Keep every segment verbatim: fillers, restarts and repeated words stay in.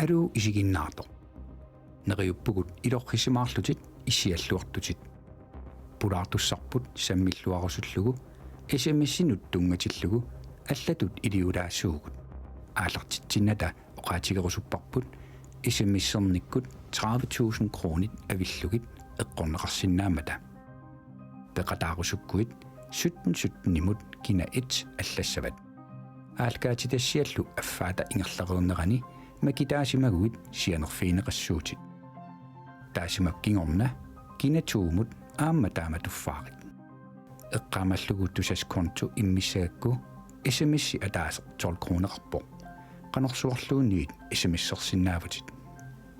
Aluu, isiginnaartoq. Neriuppugut ilorrisimaarlutit issialluartutit. Pulaartussarput sammilluarusullugu S M S-inut tunngatillugu allatut iliulaassuugut. Aallartitsinnata oqaatigerusupparput S M S-ernikkut tredive tusind kronit avillugit eqqorneqarsinnaammata. Peqataarusukkuit sytten sytten-imut kina et allassavat. Aallakaatitassiallu affaata ingerlareernerani makitaasimaguit sianerfigineqassuutit. Taassuma kingorna kina to-mut aamma taama tuffaarit. Eqqaamallugu Tusass konto immissagakku S M S-i ataaseq tolv kroneqarpoq. Qanorsuarluunniit S M S-ersinnaavutit.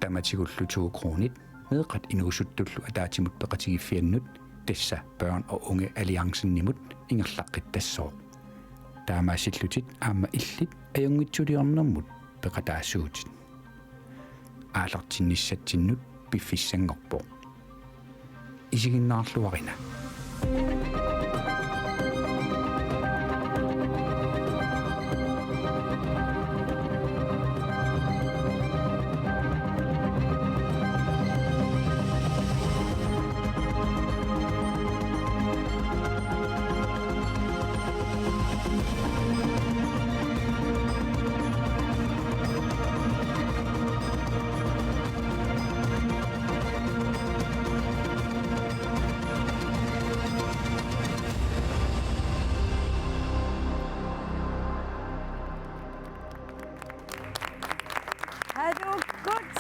Tamatigullu to kronit meeqqat inuusuttullu ataatsimut peqatigiiffiannut, tassa Børn og Unge Alliancen-imut, ingerlaqqittassooq. Taamaassillutit aamma illit ajunngitsuliornermut peqataasuutit. Aallartinnissatsinnut piffissanngorpoq. Isiginnaarluarina. Aluukkut,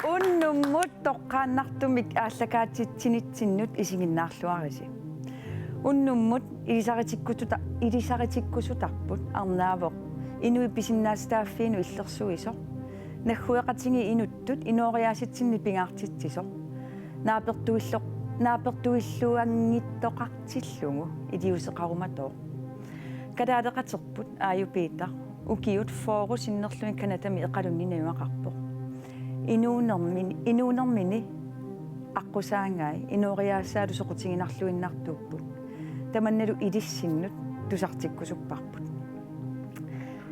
unnummut toqqaannartumik aallakaatitsinitsinnut isiginnaarluarisi. Unnummut ilisaritikkusuta-, ilisaritikkusutarput arnaavoq inuit pisinnaatitaaffiinut illersuisoq, naggueqatigiit inuttut inooriaatsitsinnik pingaartitsisoq, naapertuillo-, naapertuilluanngittoqartillugu iliuuseqarumatooq. Kalaaleqaterput Aajup Peter ukiut fyrre sinnerlugit Canadami Iqalunni najugaqarpoq. Inuunermin-, inuunermini aqqusaangai inooriaatsaalu soqutiginarluinnartuupput. Tamannalu ilissinnut tusartikkusupparput.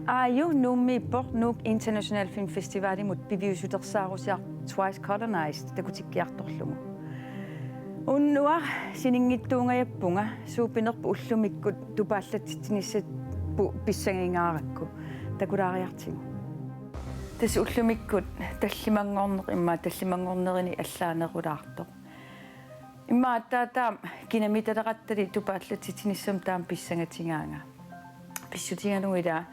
Aaju Nuummiippoq Nuuk International Film Festivalimut piviusutersaarusiaq Twice Colonized takutikkiartorlugu. Unnuaq sininngitsuungajappunga suupinerput ullumikkut tupaallatsitsinissatsinnut pissangingaarakku, takulaariartigu. Tassa ullumikkut tallimanngorneq, immaqa tallimanngornerini allaanerulaartoq. Immaqa aatsaat taama kinamitalerattali tupaallatsitsinissamut taama pissangatigaanga. Pissutigalugu ila,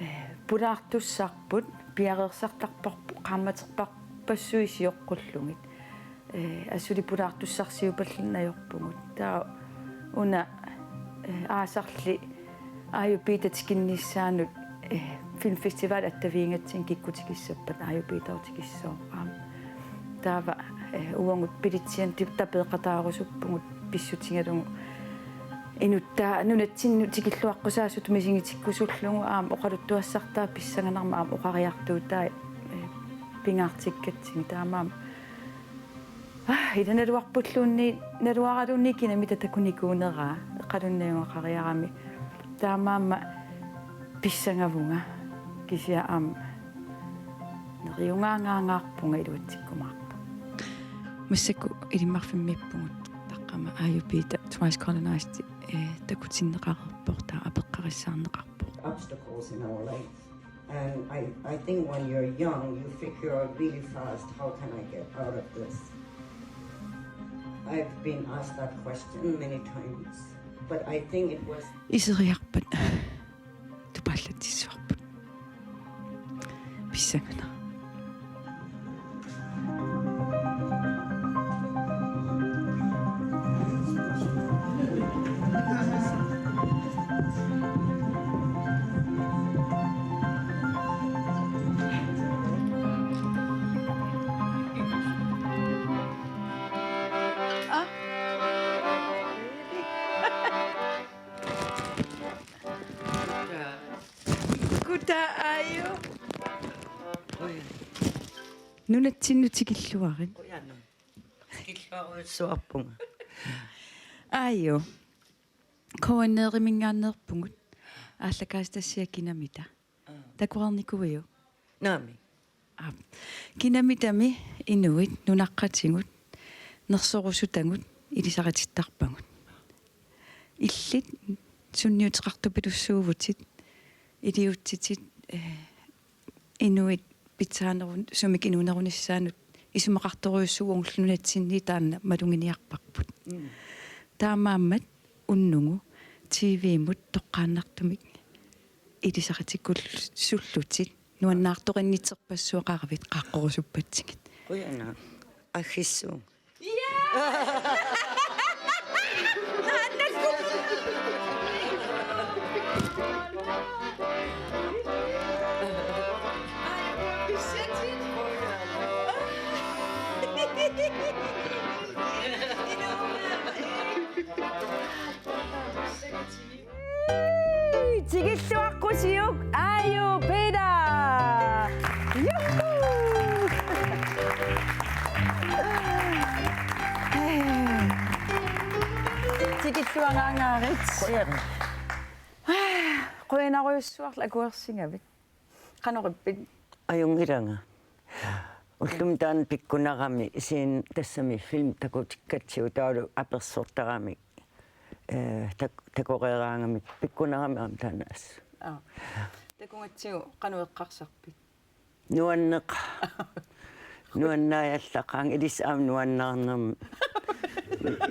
eh, pulaartussarput piareersartarparput qaammaterpassuit sioqqullugit. Eh, assuli pulaartussarsiupallanneq ajorpugut. Taava una, eh, aasarli Aajup Peter tikinnissaanut, eh, filmfestival attavigigatsigit kikkut tikissappat Aajup Peter tikissooq aamma. Taava, eh, uagut billetsianik tapeeqataarusuppugut pissutigalugu. Inuttaa nunatsinnut tikilluaqqusaasutut misigitikkusullugu aamma oqaluttuassartaa pissanganarmat aamma oqariartuutai, eh, pingaartikkatsigit taamaammat. Ah, ila naluarpulluunniit, naluaraluunniit kinamita takunikuuneraa, Iqalunni najugaqariarami. Taamaammat pissangavunga, kisianni aamma neriungaangaangaarpunga iluatsikkumaartoq. Massakkut Ilimmarfimmiippugut, taqqama Aajup Peter Twice Colonized, eh, takutinneqareerpoq, taava apeqqarissaarneqarpoq. Obstacles in our life. And I, I think when you're young, you figure out really fast, "How can I get out of this?" I've been asked that question many times, but I think it was Iseriarpat tupaallatsissuarput. Pissanganaq. Kutaa Aaju. Nunatsinnut tikilluarit. Qujanaq. Tikilluarujussuarpunga. Aaju. K N R-iminngaanneerpugut. Aallakaatitassiaq kinamita. Aa. Takoreernikuuiuk? Naamik. Aap. Kinamitami inuit nunaqqatigut nersorusutagut ilisaritittarpagut. Illit sunniuteqartupilussuuvutit, iliuutsitit, eh, inuit pitsaanerun-, sumik inuunerunissaannut isumaqartorujussuuvoq, ulluni nunatsinni taanna maluginiarparput. Mm. Taamaammat unnugu T V-mut toqqaannartumik ilisaritikkullutit, nuannaartoqarnitserpassuaqaravit, qaaqqorusuppatsigit. Qujanaq. Aggissuunga. Tikilluaqqusiuk, Aaju Peter. Juhu! Tikilluaraangaarit. Qujanaq. Qujanarujussuarlu akuersingavit. Qanoq ippit? Ajunngilanga. Ullumi taanna pikkunarami, siin tassami film takutikkatsigu taavalu apersortaramik, eh, tak-, takoreeraangamik pikkunarami aamma taanna assut. Aa. Takugatsigu qanoq eqqarsarpit? Nuanneq-, nuannaajallaqaanga, ilissi aamma nuannaarnermi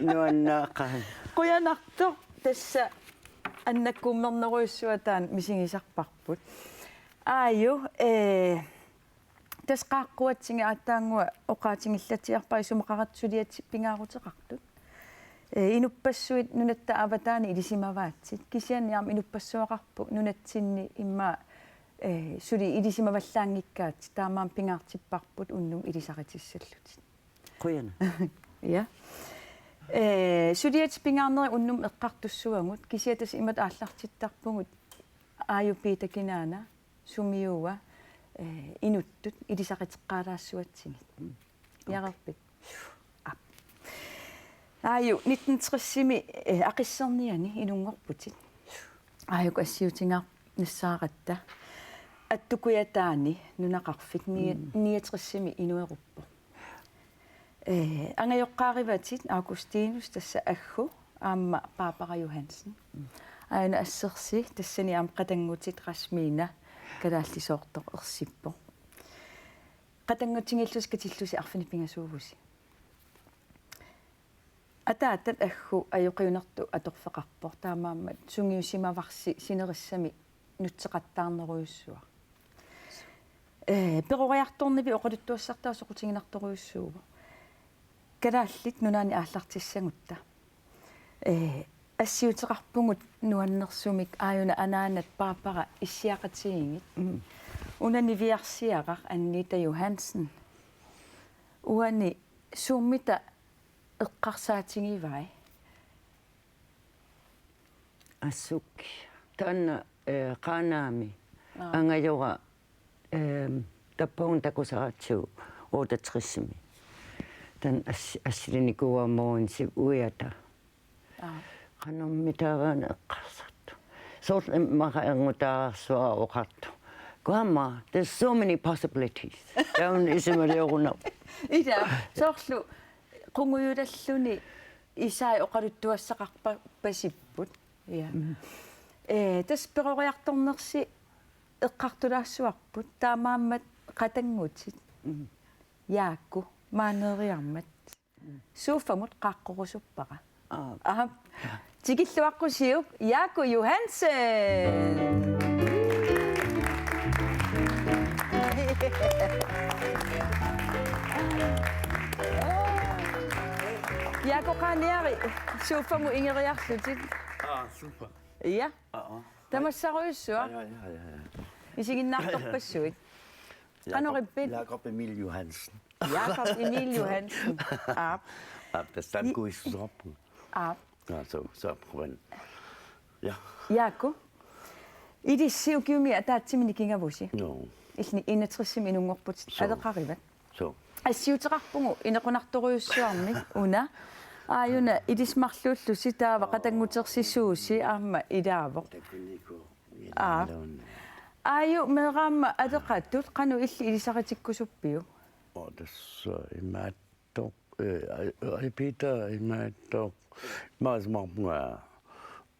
nuannaaqaanga. Qujanartoq, tassa annakkummernerujussuaq taanna misigisarparput. Aaju, eh, tassa qaaqquatsinga aatsaannguaq oqaatigilaatsiarpara isumaqaratta suliatit pingaaruteqartut. Eh, inuppassuit nunatta avataani ilisimavaatsit. Kisianni aamma inuppassuaqarpoq nunatsinni immaqa, eh, suli ilisimavallaanngikkaatit, taamaammat pingaartipparput unnuk ilisaritissallutit. Qujanaq. Ja. Eh, suliatit pingaarnerit unnuk eqqartussavagut, kisianni tassa imatut aallartittarpugut, Aaju Peter kinaana, sumiua, eh, inuttut ilisariteqqaalaassuatsigit. Mm. Okay. Piareerpit? Aap. Aaju, nitten tresimi, eh, Aqisserniani inunngorputit. Aajuku assiutigaarput nassaaratta. Attu Kujataani nunaqarfik ni-, mm, niogtresimi inueruppoq. Eh, angajoqqaarivatit Augustinus, tassa Aggu, aamma Barbara Johansen. Mm. Aajuna assersi, tassani aamma qatanngutit Rasmiina, kalaallisoortoq, ersippoq. Qatanngutigillusi katillusi arfineq-pingasuuvusi. Ataatat Aggu ajoqiunertut atorfeqarpoq, taamaammat sungiusimavarsi sinerissami nutseqattaarnerujussuaq. Eh, peroriartornivik oqaluttuassartaa soqutiginartorujussuuvoq. Kalaallit Nunaanni aallartissagutta. Eh, assiuteqarpugut nuannersumik Aajuna anaanat Barbara issiaqatigiigit. Mm. Una niviarsiaraq Anita Johansen. Uani suummita eqqarsaatigivai? Assut. Taanna, eh, Qaanaami. Aa. Angajora, ehm, tappagun takusaratsigu otteogtresimi. Taanna ass-, assilinikuuara Mogens Uiata. Aa. Qanormi taava una eqqarsartoq? Soorlu immaqa erngutaarsuaq oqartoq. Grandma, there's so many possibilities. Taanna isumalioruna. Ila, soorlu qungujulalluni isai oqaluttuassaqarpa-, pasipput. Ja. Mm. Eh, tassa peroriartornersi eqqartulaassuarput, taamaammat qatanngutit. Mm. Jaaku, maaneeriarmat. Mm. Sofa-mut qaaqqorusuppara. Aa. Aha. Tikilluaqqusiuk, Jaaku Johansen. Jaaku Qaaniari, sofa-mut ingeriarlutit. Aa, sofa. Ja. Aa, aa. Tamassarujussuaq. Ja, ja, ja, ja, ja. Isiginnaartorpassuit. Qanoq ippit? Jakob Emil Johansen. Jakob Emil Johansen. Aap. Aap, tassa taanna kuissuserpu. Aap. Aa, so, so, prøven. Ja. Jaaku. Ilissi ukiumi ataatsimi nikingavusi. Joo. Illit enogtresimi inunngorputit. Soo. Aleqarivat. Soo. Assiuteqarpugut inequnartorujussuarmik una. Aajuna ilisimarluullusi taava qatanngutersisuusi aamma ilaavoq. Takunnikuuvoq. Aap. Iluanni. Aaju, meeraamma aleqatut qanoq illit ilisaritikkusuppiuk? Oo, tassa imaattoq, eh, ai-, ai Peter imaattoq. Maasimaarpunga,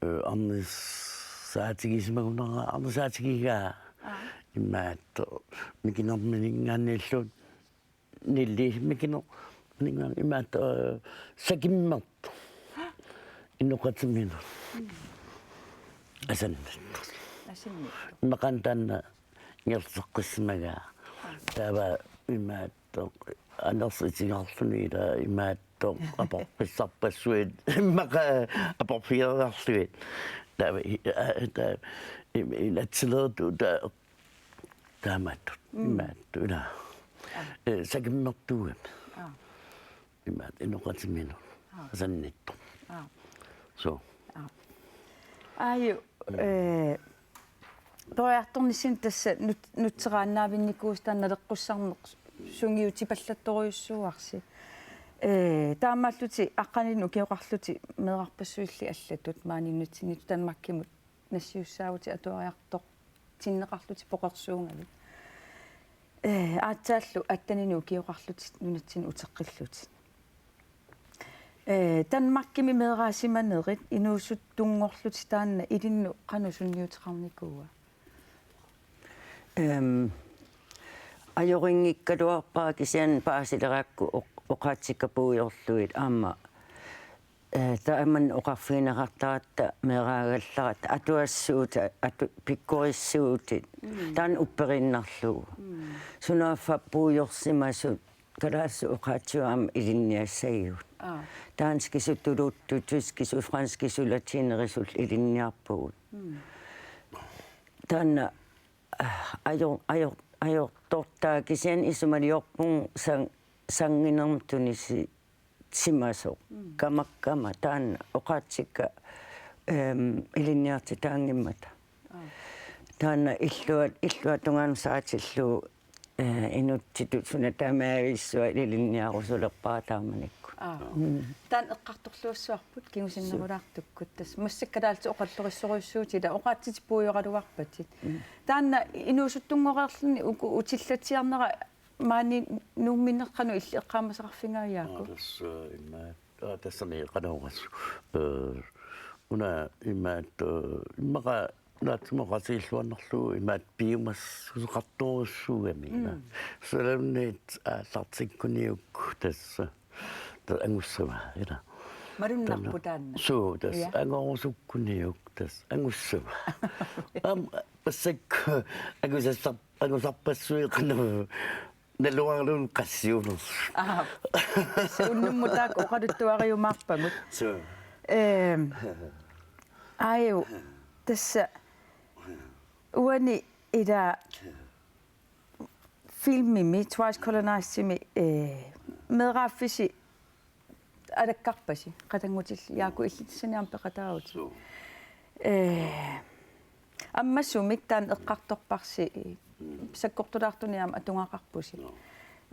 eh, arnisaatigisimaguna, arnisaatigigaa. Aa. Imaattoq mikinermininngaanniillu nilli mikinermininngaanniit imaattoq, eh, sakimmertoq. Inoqatiminut. Mm. Asannittoq. Asannittoq. Immaqa taanna ingerlateqqissimagaa. Aa. Taava imaattoq anersaat itigarluni ila imaattoq aporfissarpassuit. Immaqa aporfigeriarlugit. Taava i-, a-, taava i-, inatsileritut taava taamaattut. Mm. Imaattoq ila. Aa. Eh, sakimmertuugami. Aa. Imaattoq inoqatiminut. Aa. Asannittoq. Aa. So. Aa. Aaju, mm, eh, periartornissannut tassa nut-, nutseraannaavinnikuusi taanna naleqqussarneq sungiutipallattorujussuuarsi. Eh, taamaallutit aqqanilinnik ukioqarlutit meerarpassuilli allatut maani nunatsinnit Danmarkimut nassiussaavutit atuariartortinneqarlutit poqersuugavit. Eh, aatsaallu atteninik ukioqarlutit nunatsinnut uteqqillutit. Eh, Danmarkimi meeraasimanerit inuusuttunngorlutit taanna ilinnut qanoq sunniuteqarnikuua? Ehm, ajorinngikkaluarpara kisianni paasilerakku oq-, oqaatsikka puigorlugit aamma, eh, taamani oqarfigineqartaratta meeraagallaratta atuassuutit, atu-, pikkorissuutit. Mm. Taanna upperiinnarlugu. Mm. Sunaaffa puigorsimasut kalaallisut oqaatsigut aamma ilinniassagigut. Aa. Danskisut, tuluttut, tyskisut, franskisut, latinerisut ilinniarpugut. Mm. Taanna, ah, ajo-, ajo-, ajortortaa kisianni isumaliorpunga sang-, sannginermut tunisi- simasoq. Mm. Kamakkama taanna oqaatsikka, ehm, ilinniartitaanngimmata. Aa. Taanna illuat-, illuatungaanut saatillugu, eh, inuttitut suna tamarmiussuaq ilinniarusulerpara taamanikkut. Aa. Mm. Taanna eqqartorluassavarput kingusinnerulaartukkut. Tassa massakkut kalaallisut oqallorissorujussuutit ila oqaatsitit puigoraluarpatit. Mm. Taanna inuusuttunngoreerluni uku utillatsiarnera maani Nuummineq qanoq illit eqqaamasaqarfigaajuk? Aa, tassa, eh, immaqa, aa, tassami qanoq oqas-, eh, una imaattoq, eh, immaqa naatsumik oqaatigilluinnarlugu imaattoq piumassuseqartorujussuugami. Mm. Sunaluunniit aallartikkuniuk tassa. Tassa angussava, ila. Malunnarpoq taanna. Suu, tassa. Ja. Angorusukkuniuk tassa angussava. Aamma massakkut angusassar-, angusarpassuit qanoq naluaraluunniit qassiunersut. Aa. Tassa unnummut taakku oqaluttuariumaarpagut. Suu. Ehm, aaju, tassa uani ila filmimi, Twice Colonizedimi, eh, meeraaffisi alakkarpasi, qatanngutillit, Jaaku, illit tassani aamma peqataavutit. Suu. Eh, ammasumik taanna eqqartorparsi, eh, sakkortulaartunik aamma atugaqarpusi. Joo.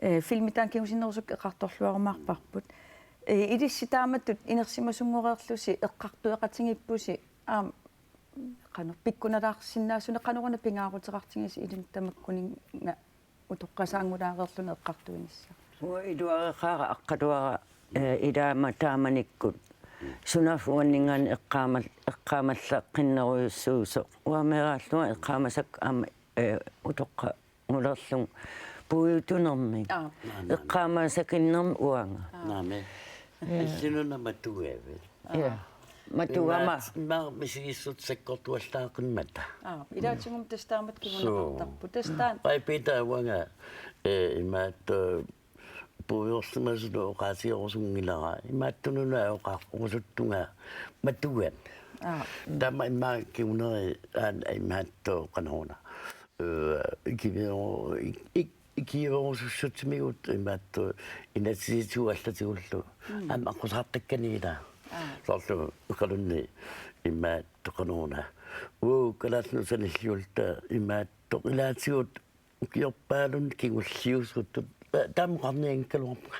Eh, filmi taanna kingusinnerusukkut eqqartorluarumaarparput. Eh, ilissi taamatut inersimasunngoreerlusi eqqartueqatigiippusi aamma qanoq pikkunalaarsinnaasunik, qanoruna pingaaruteqartigisoq ilinnut tamakkuninnga utoqqasaanngulaareerluni eqqartuinissaq? Uanga iluareqaara aqqaluara, eh, ilaama taamanikkut. Sunaaffa uanninngaanniit eqqaamal-, eqqaamallaqqinnerujussuusoq. Uanga meeraallunga eqqaamasakka aamma, eh, utoqqa- ngulerlunga puiutunermik. Aa. Naa, naa, naa. Eqqaamasakinnermik uanga. Aa. Naamik. Ja. Illinuna matugaavit. Ja. Aa. Matugama. Imaat-, imaat misigissutsit sakkortuallaaqimmata. Aa, ilaatigummi tassa taamatut kinguneqartarpoq. Suu. Tassa taanna. Pai Peter uanga, eh, imaattoq, eh, puiorsimasunut oqaatigerusunngilara. Imaattununa oqaqqorusuttunga matugami. Aa. Taama immaqa kinguneri aana imaattoq qanoruna. Eh, ikiveru-, ik-, ik-, ikiverusussutsimigut imaattoq inatsisitigut allatigullu. Mm. Aamma aqqusaartakkani ila. Aa. Soorlu iqalunni imaattoq qanoruna. Uu, Kalaallit Nunaanni sanilliulluta imaattoq ilaatigut ukiorpaalunni kingulliusuttut. Ta-, taama oqarnianngikkaluarpunga.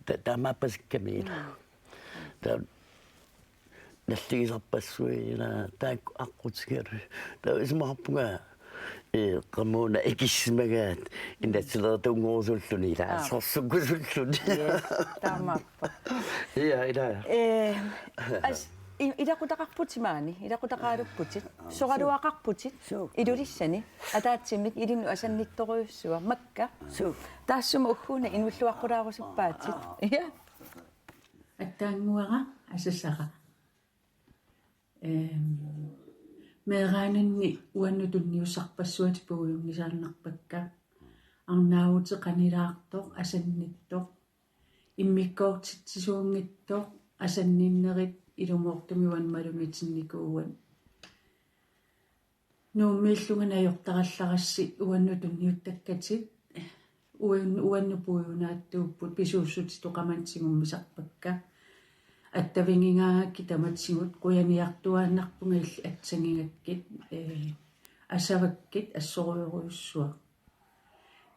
Ta-, taamaappasikkami ila. Mm. Ta-, nalligisarpassuit ila taakku aqqutigalugit. Taava isumaqarpunga Ee, qamuuna ikissimagaat, inatsisilertunngorusulluni ilaa, Aa. sorsukkusulluni. Yes, taamaappoq. Ja, ilaa. Ee, as-, i-, ilaqutaqarputit maani, ilaqutaqaalupputit, soraluaqarputit, Suu. Ilulissani, ataatsimik ilinnut asannittorujussuaq, Makka. Suu. Taassuma ugguuna inuulluaqqulaarusuppaatit. Ja. Attaannguara, asasara. Ehm, meeraaninni uannut tunniussarpassuatit puigunngisaannarpakka. Arnaavutit qanilaartoq, asannittoq. Immikkoortitsisuunngitsoq, asanninnerit ilumoortumik uannut malugitinnikuuat. Nuummiillunga najortarallarassi uannut tunniuttakkatit, uan-, uannut puigunaattuupput, pisuussutit toqamanna tigummisarpakka. Attavigigaangakkit tamatigut, qujaniartuaannarpunga illit attagigakkit, ee, asavakkit assorujorujussuaq.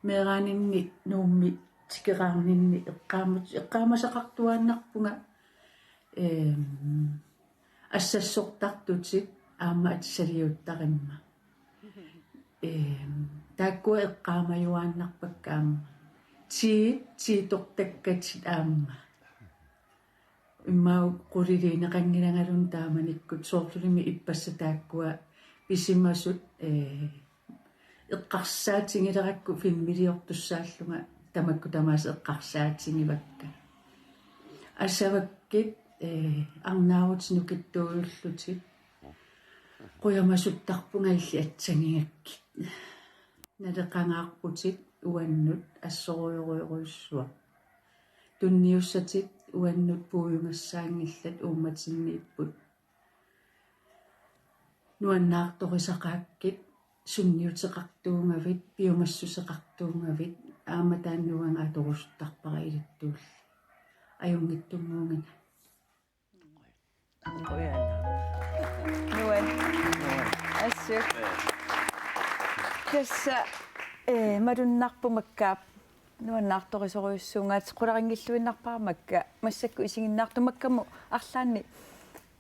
Meeraaninni Nuummi tikeraarninni eqqaamat-, eqqaamasaqartuaannarpunga, ehm, assassortartutit aamma atisaliuttarimma. Ehm, taakkua eqqaamajuaannarpakka aamma. Tiit, tiitortakkatit aamma. Immaqa quliliineqanngilangaluunniit taamanikkut soorlulimi ippassaq taakkua pisimasut, ee, eqqarsaatigilerakku filmiliortussaallunga tamakku tamaasa eqqarsaatigivakka. Asavakkit, ee, arnaavutit nukittuujullutit. Qujamasuttarpunga illit attagigakkit. Naleqangaarputit uannut assorujorujorujussuaq. Tunniussatit uannut puigugassaanngillat uummatinniipput. Nuannaartorisaqaakkit, sunniuteqartuugavit, piumassuseqartuugavit, aamma taanna uanga atorusuttarpara ilittuulli. Ajunngitsunnguugina. Qujanaq. Nuan. Assut. Tassa, eh, malunnarpoq Makkaap. Nuannaartorisorujussuugaat, qularinngilluinnarpara Makka. Massakkut isiginnaartut, Makkamut arlaannik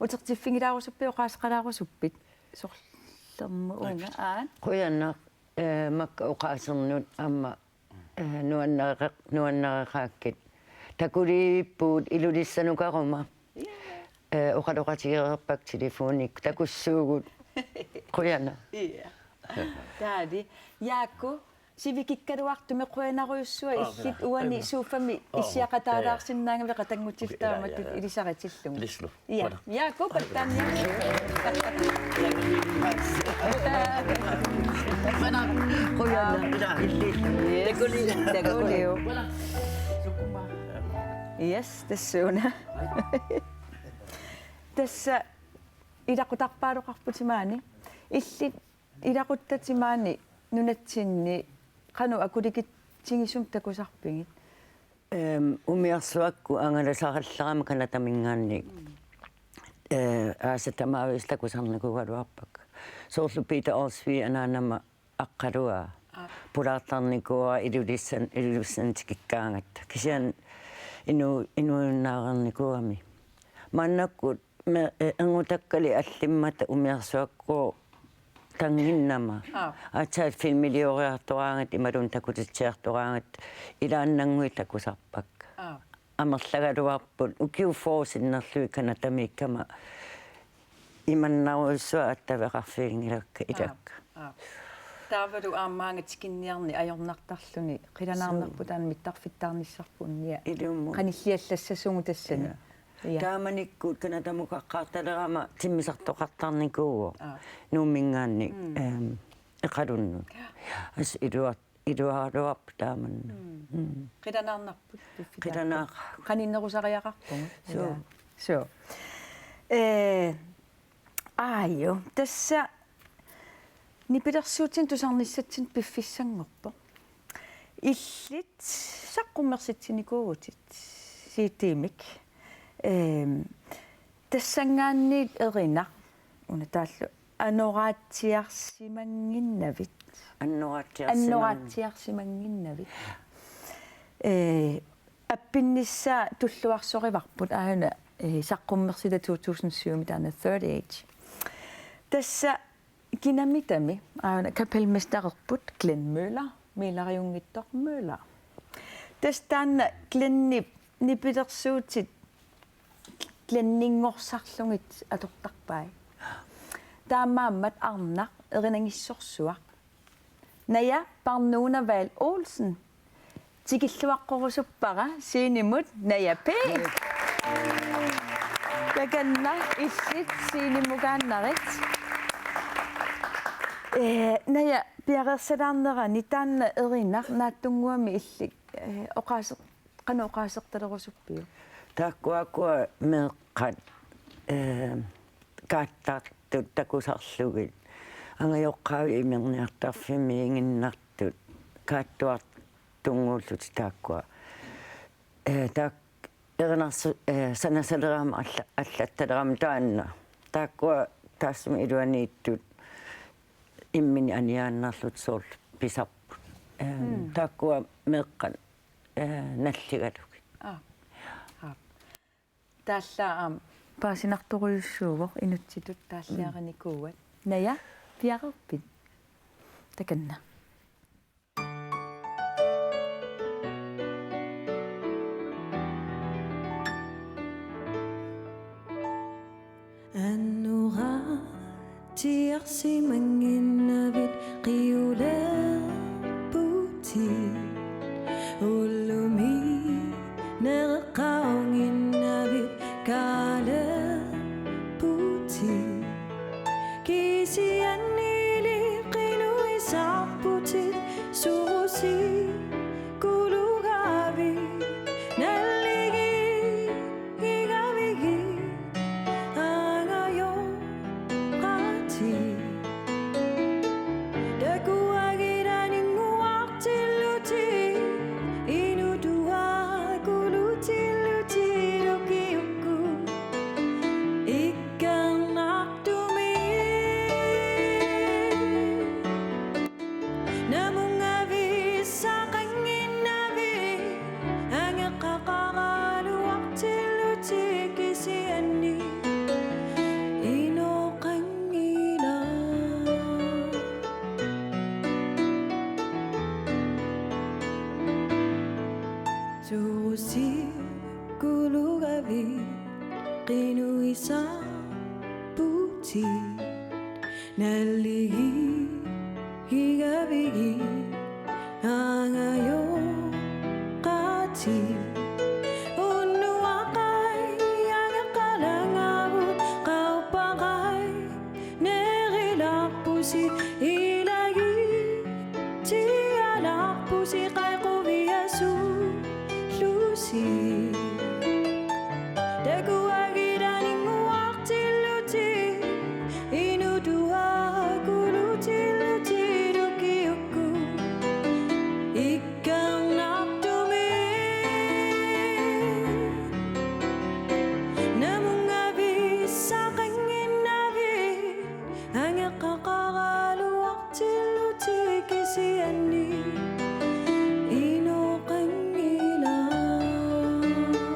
utertiffigilaarusuppit, oqaaseqalaarusuppit? Sorlermu uunga, aat? Qujanaq, eh, Makka oqaasernut aamma Eh, nuannareqa-, nuannareqaakkit. Takuliippugut Ilulissanukaruma. Ja. Eh, oqaloqatigereerpakka telefonikkut. Takussuugut. Qujanaq. Ja. Taali. Jaakko, sivikikkaluartumik qujanarujussuaq. Aa, illit qujanaq. Uani qujanaq. Sofami. Aa, issiaqataalaarsinnaagavit qatanngutitta. Okay, ja, taamatut ja, ja. Ilisaritillugu. Ilislu. Ja, qujanaq. Jaakko, pattaaniassooq. Qujanaq. Yes, takuliuk. Yes, tassuuna. Tassa ilaqutarpaaloqarputit maani. Illit ilaquttatit maani nunatsinni qanoq akulikitsigisumik takusarpigit? Ehm, umiarsuakkut angalasarallarama Canadaminngaanniit. Eh, aasat tamaavisa takusarnikuugaluarpakka. Soorlu Peter Olsvig anaanama Aqqaluaq. Aa. Pulaartarnikuuara Ilulissan-, Ilulissanut tikikkaangatta. Kisianni inu-, inuujunnaareernikuugami. Maannakkut me-, eh, erngutakkali allimmata umiarsuakkut tannginnama. Aap. Aatsaat filmilioriartoraangatta imaluunniit takutitsiartoraangatta ilaannannguit takusarpakka. Aap. Amerlagaluarput ukiut fyrre sinnerlugit Canadamiikkama imannarujussuaq attaveqarfiginngilakka ilakka. Aap, aap. Taavalu aammaanga tikinniarneq ajornartarluni, qilanaarnarpoq. Suu. Taanna mittarfittaarnissarput unnia. Ilumut. Qanilliallassasugut tassani. Ja. Ja. Taamanikkut Canadamukaqqaartalerama timmisartoqartarnikuuvoq. Aap. Nuumminngaanniit, mm, ehm, Iqalunnut. Ja. Assut iluar-, iluaraluarpoq taamanna. Mm. Mm. Qilanaarnarput piffissaq. Qilanaar-. Qaninnerusariaqarpugut. Suu. Ja. Suu. Eh, aajuku, tassa nipilersuutinik tusarnissatsinnut piffissanngorpoq. Illit saqqummersitsinikuuvutit C D-mik. Ehm, tassanngaanniit erinaq, una taallu, anoraatsiarsimannginnavit. Anoraatsiarsimang-. Anoraatsiarsimannginnavit. Eh, appinnissaa tulluarsorivarput aajuna, eh, saqqummersita to tusind syv-mi, taanna Third Age. Tassa Kinamitami aana kapelmestereqarput Glenn Møller, Mølleriunngitsoq Møller. Tassa taanna Glennip nipilersuutit Glenninngorsarlugit atortarpai. Taamaammat arnaq erinagissorsuaq. Naja Parnuuna Vahl Olsen. Tikilluaqqorusuppara scenemut Naja P. Takanna illit scenemukaannarit. Eh, Naja, piareersalaarnerani taanna erinaq naatsunnguamik illit, eh, oqaaseq-, qanoq oqaasertalerusuppiuk? Taakkua ukua meeqqat, eh, kaattartut takusarlugit. Angajoqqaavi imerniartarfimmiiginnartut kaattuartunnguullutik taakkua. Eh, taak-, erinarsu-, eh, sanasalerama alla-, allattalerama taanna. Taakkua taassuma iluaniittut imminnut aniaannarlutik soorlu pisarput. Eh, Mm. taakkua meeqqat, eh, nalligalugit. Aa. Aa. Taallaat aamma paasinartorujussuuvoq inuttitut taalliarinikuuat. Naja, piareerpit? Takanna. Annoraatiarsimannginnavit qiulerputit. Ullumi nereqqaannginnavit kaalerputit. Kisiannili qinuisarputit surusiikkulugavit nalligiigavigit angajoqqaatit. Takuagilaninnguartillutit inutuaakulutillutit ukiukkut ikkernartumik. Namunngavissaqannginnavit angeqqaqaraluartillutit kisianni inoqanngilaq. Surusiikkulugavit qinuisarputit nalligiigavigit angajoqqaatit. Unnuaqai angeqqalangavut qauppaqai nerilarpusi ilagiitsialarpusi qaiquviasullusi. Takuagilaninnguartillutit inutuaakulutillutit ukiukkut ikkernartumik. Namunngavissaqannginnavit angeqqaqaraluartillutit kisianni inoqanngilaq.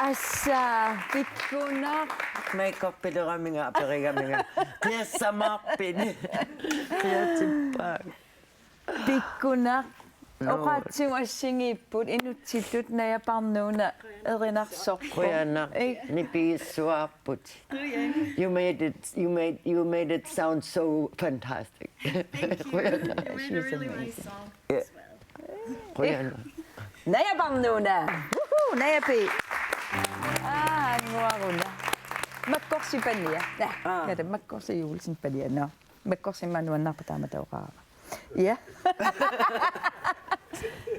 Tassa pikkunaq. Makeup-ileraminga aperigamiga. Qiassamaarpit? Qiassippaanga. Pikkunaq. No. Oqaatsigut assigiipput inuttitut Naja Parnuuna erinarsorpoq. Qujanaq. Ik. Nipigissuaarput. You made it, you made, you made it sound so fantastic. Thank you. Qujanaq. You made a really nice song as well. Qujanaq. Naja Parnuuna. Woohoo, Naja P. Aa, anguaruna. Makkorsi pania. Naa, Aa. Naja Makkorsi juulsin pania, no. Makkorsi manuannarpa taama tauqaava. Ja.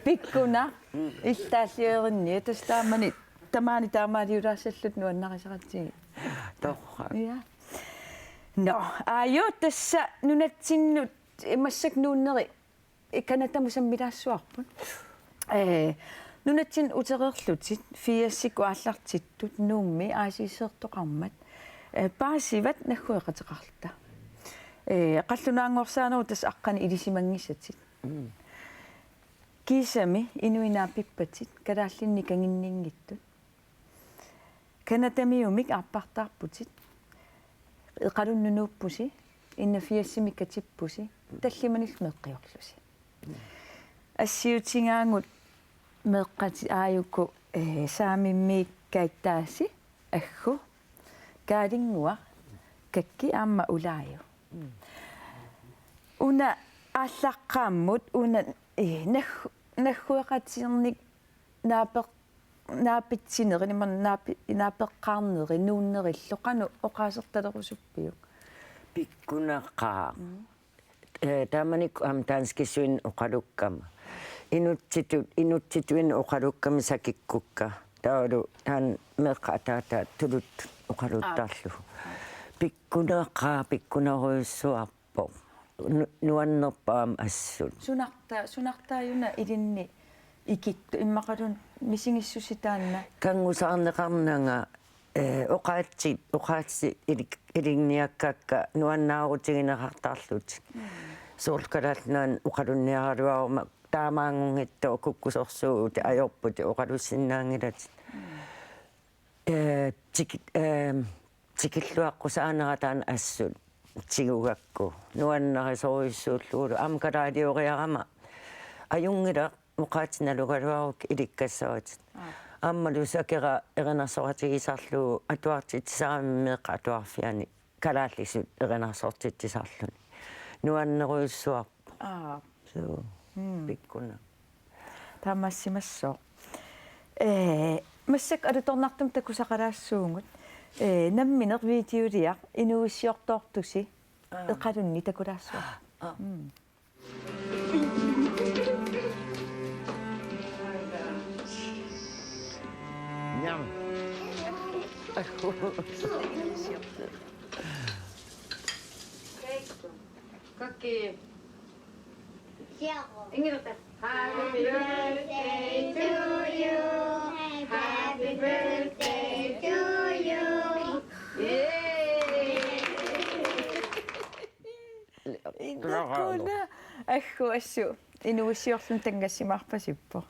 Pikkunaq. Illaallierinni. Tassa taamani, tamaani taamaaliulaassalluta nuannarisaratsigit. Torrak. Ja. No, aajuku tassa nunatsinnut massakkut nuunneri Canadamut sammilaassavarput. Ee, nunatsinnut utereerlutit, firsikkut aallartittut, Nuummi aasiiseertoqarmat, ee, paasivat naggueqateqarluta. Ee, qallunaanngorsaanerup tassa aqqaneq ilisimanngisatit. Mm. Kiisami inuit naapippatit, kalaallinnik kanginninngitsut. Canadamiumik aappartaarputit. Iqalunnut nuuppusi, enogfirsimik katippusi, tallimanillu meeqqiorlusi. Assiutigaagut meeqqatit aajuku, ee, Saamimmiit Kaittaasi, Aggu, Kaalinnguaq, Kakki aamma Ulaaju. Una aallaqqaammut, una, ee, nag-, naggueqatinik naapeq-, naapitsinerit, imaluunniit naapi-, naapeqqaarnerit, nuunnerillu, qanoq oqaasertalerusuppiuk? Pikkunaqaaq. Mm. Ee, taamanikkut aamma danskisuinnaq oqalukkama. Inuttitut, inuttituinnaq oqalukkama sakikkukka. Taavalu taanna meeqqat ataataat tuluttut oqaluttarlugu. Aap. Pikkunaqaaq, pikkunarujussuarpoq. Nu-, nuannerpoq aamma assut. Sunarta-, sunartaajuna ilinni ikittoq immaqaluunniit misigissusi taanna? Kanngusaarneqarnanga, ee, oqaatsit, oqaatsit ilik-, ilinniakkakka nuannaarutigineqartarlutik. Mm. Soorlu Kalaallit Nunaanni oqalunniaraluaruma taamaanngunngitsoq kukkusorsuutit ajorputit oqalussinnaanngilatit. Mm. Ee, tiki-, ee, tikilluaqqusaanera taanna assut tigugakku. Nuannarisorujussuullugulu aamma kalaalioriarama ajunngilaq oqaatsit nalugaluarukkit ilikkassavat. Aap. Aammalu sakera erinarsoqatigisarlugu atuartitsisarami meeqqat atuarfianni kalaallisut erinarsortitsisarluni. Nuannerujussuarpoq. Aap. Suu. Mm. Pikkunaq. Taamaassimassaaq. Ee, massakkut alutornartumik takusaqalaassuugut. Ee, nammineq videoliaq inuuissiortoortusi Aa. Eqalunni takulaassuaq. Aa. Mm. Njam. Kakki. Inngilaq. Happy birthday to you. Happy birthday to you. Yay! Inukkuna. Aggu assut inuuissiorluni tanngassimaarpasippoq.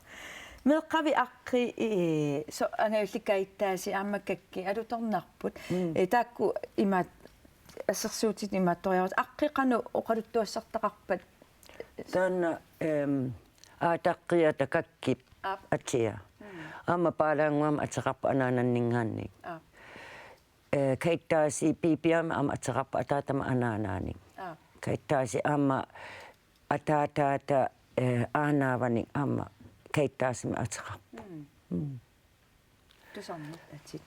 Meeqqavit Aqqi, ee, so-, angajulleq Kaittaasi aamma Kakki alutornarput. Mm. Ee, taakku imaat assersuutitut imaattoriarlutik. Aqqi qanoq oqaluttuassartaqarpat? Taanna, ehm, Aataqqiata Kakkip Aap. Atia. Mm. Aamma Paalaannguamik ateqarpoq anaananninngaanniit. Aap. Ee, Kaittaasi Piipiamik aamma ateqarpoq ataatama anaanaanik. Aap. Kaittaasi aamma ataataata, ee, aanaavanik aamma Kaittaasimik ateqarpoq. Mm. Mm. Tusarnaarpatit.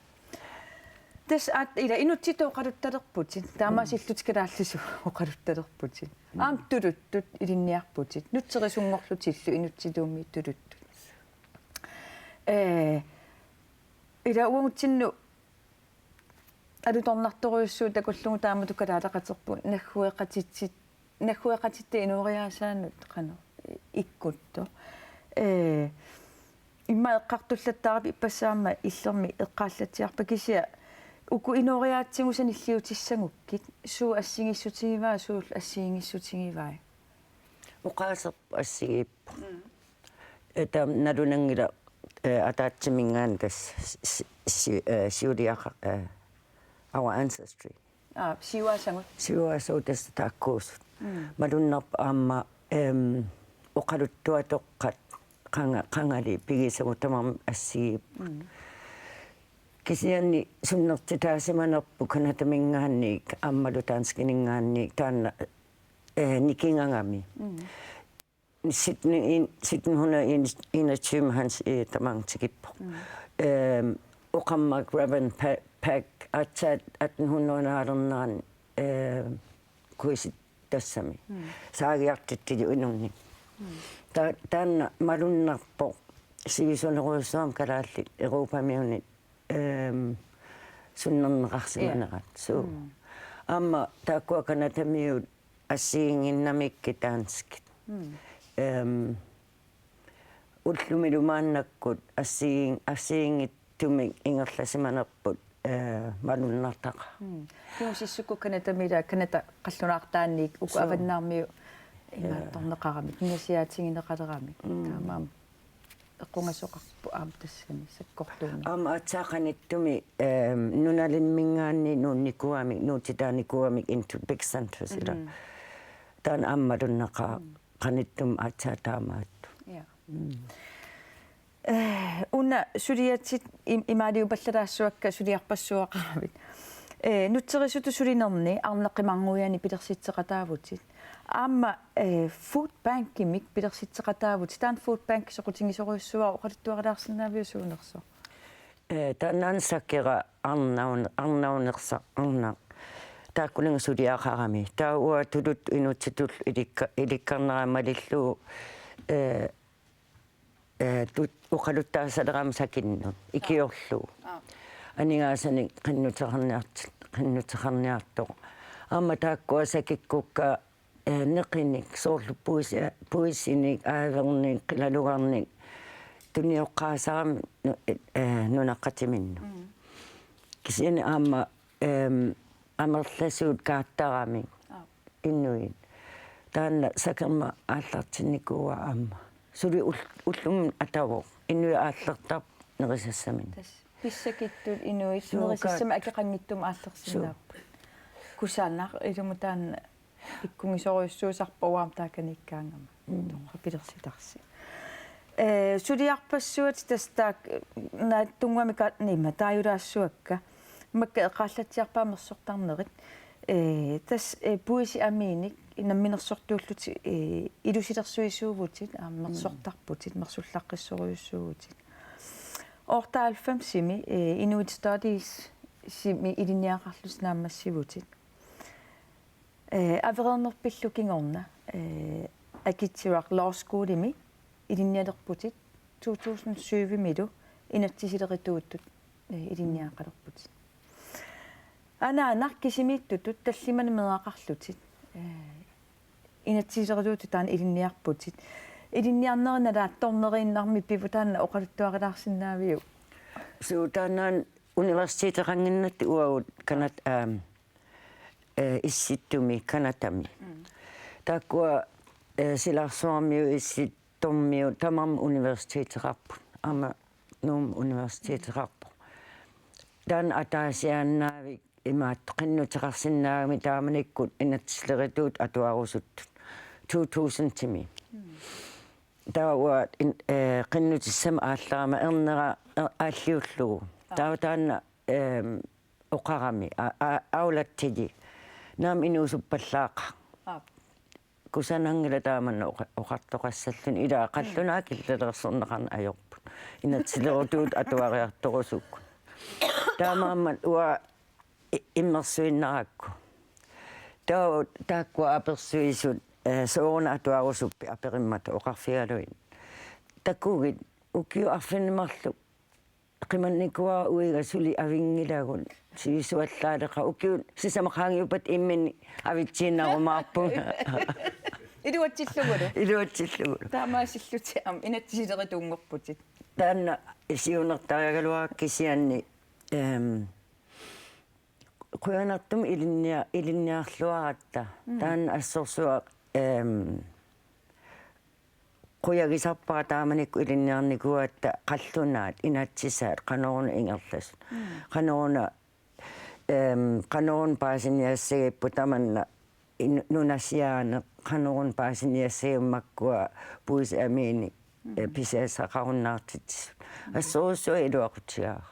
Tassa aat ila inuttitut oqaluttalerputit. Taamaasillutit kalaallisut oqaluttalerputit. Mm. Aamma tuluttut ilinniarputit. Nutserisunngorlutillu inuttituummi tuluttut. Ee, ila uagutsinnut alutornartorujussuuvoq takullugu taamatut kalaaleqaterput naggueqatitsit-, naggueqatitta inooriaasaanut qanoq ikkuttoq. Ee, immaqa eqqartullattaarpit ippassaq aamma illermi eqqaallatsiarpat kisianni uku inooriaatsigut sanilliutissagukkit suut assigiissutigivai suullu assigiinngissutigivaat? Oqaaserput assigiippoq. Mm. Ee, taama nalunanngilaq Eh, ataatsiminngaanniit tassa si-, si-, eh, siuliaqa-, eh, our ancestry. Aa, siuaasagut. Siuaasagut tassa taakkuusut. Mm. Malunnarpoq aamma, em, oqaluttuatoqqat qanga-, qangali pigisagut tamarmik assigiipput. Mm. Kisianni sunnertitaasimanerput Canadaminngaanniit aammalu danskininngaanniit taanna, eh, nikingagami. Mm. Sytten, sytten hundrede enogtyve Hans Egede tamarmi tikippoq. Mm. Ehm, oqarmat Reverend Pa-, Pack aatsaat atten hundrede naalernerani, ehm, kuisit tassami. Mm. Saagiartittili inunnik. Mm. Ta-, taanna malunnarpoq sivisunerujussuarmik kalaallit Europamiunit, ehm, sunnerneqarsimanerat. Suu. Mm. Aamma taakkua Canadamiut assigiinnginnamikkit danskit. Mm. Ehm, ullumilu maannakkut assigiin-, assigiinngitsumik ingerlasimanerput, eh, malunnartaqaaq. Mm. Tigusissiuk Canadami ila Canada qallunaartaanniit uku Suu. Avannaarmiut imaattorneqaramik, pingasiaatigineqaleramik. Mm. Taamaammat equngasoqarpoq aamma tassani sakkortuumik. Aamma aatsaat qanittumi, ehm, nunalimminngaanniit nuunnikuugamik, nuutitaanikuugamik into big centers ila. Mm. Taanna aamma malunnaqaaq. Mm. Qanittumi aatsaat taamaattut. Ja. Mm. Eh, una suliatit im-, imaaliupallalaassuakka suliarpassuaqaravit. Eh, nutserisutut sulinerni arnat qimarnguianni pilersitseqataavutit. Aamma, eh, food bankimik pilersitseqataavutit. Taanna food bank soqutigisorujussuuara, oqaluttuarilaarsinnaaviuk suunersoq? Eh, taannaana sakera arnaun-, arnaunersaq arnaq. Taakkununnga suliaqarami. Taava uanga tuluttut inuttitut ilikka-, ilikkarnera malillugu, eh, eh, tut-, oqaluttaassalerama sakinnut, ikiorlugu. Aap. Aningaasanik qinnuteqarniart-, qinnuteqarniartoq. Aamma taakkua sakikkukka, eh, neqinik, soorlu puisi-, puisinik, aavernik, qilalugarnik, tunioqqaasarami nu-, eh, nunaqqatiminnut. Mm. Kisianni aamma, ehm, amerlasuut kaartaramik. Aap. Inuit. Taanna sakerma aallartinnikuuara aamma. Suli ul-, ullumi atavoq. Inuit aallertarput nerisassaminnik. Tassa. Pissakittut inuit Suu, nerisassamik kaat-, akeqanngitsumik aallersinnaapput. Suu. Kusanaq ilumut taanna pikkugisorujussuusarpoq uanga taakaniikkaangama. Mm. Toqqa pilersitarsi. Eh, suliarpassuatit tassa taak-, naatsunnguamik ka-, nima taajulaassuakka. Makku eqqaallatsiarpaa mersortarnerit. Eh, tassa, eh, puisit amiinik namminersortuullutit, eh, ilusilersuisuuvutit, aamma Mm. mersortarputit, mersullaqqissorujussuuvutit. Otteoghalvfemsimi, eh, Inuit Studiesimi ilinniagaqarlutit naammassivutit. Eh, Avereernerpillu kingorna, eh, Akitsivak Law Schoolimi ilinnialerputit, to tusind syvimilu inatsisilerituutut, eh, ilinniagaqalerputit. Anaanaq kisimiittutut tallimanik meeraqarlutit, eh, inatsisilerituutut taanna ilinniarputit. Ilinniarneri nalaatsorneriinnarmik pivoq, taanna oqaluttuarilaarsinnaaviuk? Suu, taannaana universiteteqannginnatta uagut Canad-, aam, eh, Issittumi, Canadami. Mm. Taakkua, eh, silarsuarmiut, Issittormiut, tamarmik universiteteqarput. Aamma Nuummi universiteteqarpoq. Taanna ataasiaannaavik imaattoq qinnuteqarsinnaagami taamanikkut inatsisilerituut atuarusuttut. To tusindimi. Mm. Taava uanga in-, eh, qinnutissamik aallarama ernera, er-, aalliullugu. Aap. Taava taanna, ehm, oqarami, a-, a-, aulatsili. Naamik inuusuppallaaqaaq. Aap. Kusananngilaq taamannak oqa-, oqartoqassalluni, ila qallunaat Mm. killilersorneqarneq ajorput. Inatsisilerituut atuariartorusukkut. Taamaammat uanga i-, immersuinnarakku. Taava taakkua apersuisut, eh, sooruna atuarusuppit aperimmata oqarfigalugit: Takugit, ukiut arfineq-marluk qimannikuuara uiga suli avinngilagut, sivisuallaaleqaaq, ukiut sisamat qaangiuppata imminnik avitsiinnarumaarpunga. Iluatsillugulu. Iluatsillugulu. Taamaasillutit aamma inatsisilerituunngorputit. Taanna siunertarigaluarakku kisianni, ehm, qujanartumik ilinnia-, ilinniarluaratta. Mm. Taanna assorsuaq, ehm, qujagisarpara taamanikkut ilinniarnikuugatta qallunaat inatsisaat qanoruna ingerlasut. Qanoruna, ehm, qanoruna paasiniassagipput tamanna in-, nunasiaaneq qanoruna paasiniassagimmat makkua puisit amiinik, eh, pisiassaqarunnaartitsisut. Assorujussuaq iluaqutigaara.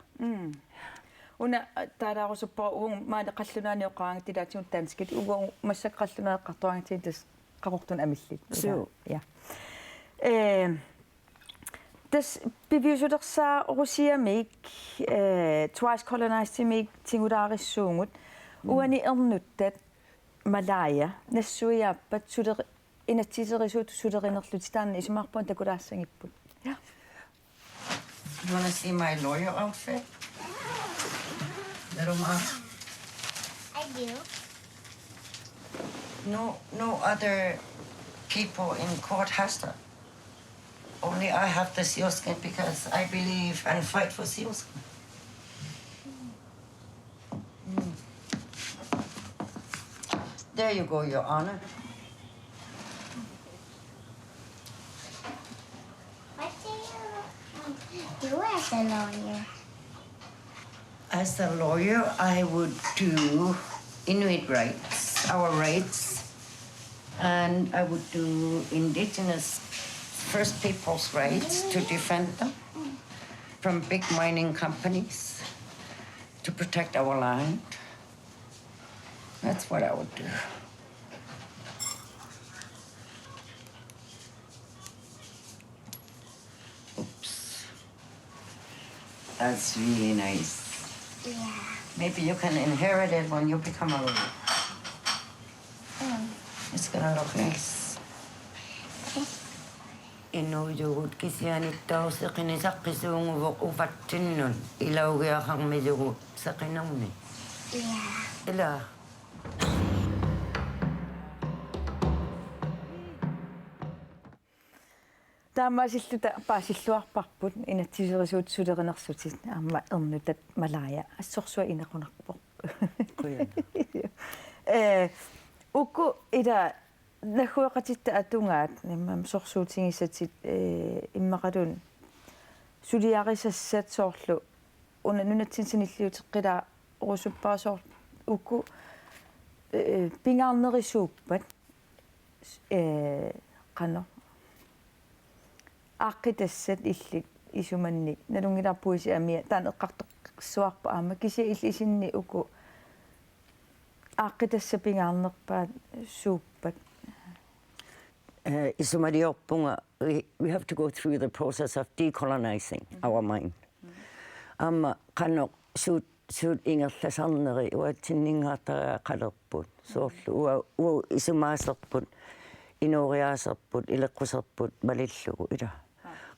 Una, eh, taalaarusuppara uagut maani qallunaanit oqaraangatta ilaatigut danskit, uagut massakkut qallunaat eqqartoraangatsigit tassa Qaqortumi amillit. Suu. Ja. Eh, tassa piviusulersaarusiamik, eh, Twice Colonizedimik tigulaarissuugut, uani ernuttat Malaya nassuiaappat suleri-, inatsiserisuut sulerinerlutik, taanna isumaqarpunga takulaassagipput. Ja. You wanna see my lawyer outfit? Little Mom? I do. No, no other people in court has that. Only I have the sealskin because I believe and fight for sealskin. Mm. There you go, Your Honor. What do you do as a lawyer? As a lawyer, I would do Inuit rights, our rights, and I would do indigenous First Peoples' rights to defend them from big mining companies, to protect our land. That's what I would do. Oops. That's really nice. Yeah. Maybe you can inherit it when you become a lawyer. Mm. It's gonna look nice. Inuujugut kisianni taava seqinneq saqqisuuguvoq ufatsinnut ilaugiaqarmilugu seqinermi. Ja. Ila. Taamaasilluta paasilluarparput inatsiserisuut sulerinersutit aamma ernuttat Malaya assorsuaq inequnarpoq. Qujanaq. Eh, uku ila naggueqatitta atugaat, immaqa sorsuutigisatit, eh, immaqaluunniit suliarisassat soorlu una nunatsinni sanilliuteqqilaarusuppaat soorlu uku, eh, pingaarnerisuuppat, eh, qanoq aaqqitassat illit isumanni nalunngilarput puisit amiit taanna eqqartoqqissuarput aamma kisianni illit isinni uku aaqqitassat pingaarnerpaat suuppat? Eh, isumaliorpunga, we, we have to go through the process of decolonizing our mind. Aamma qanoq suut, suut ingerlasarneri uatsinninngaartariaqalerput. Soorlu ua-, uagut isumaaserput, inooriaaserput, ileqquserput malillugu ila.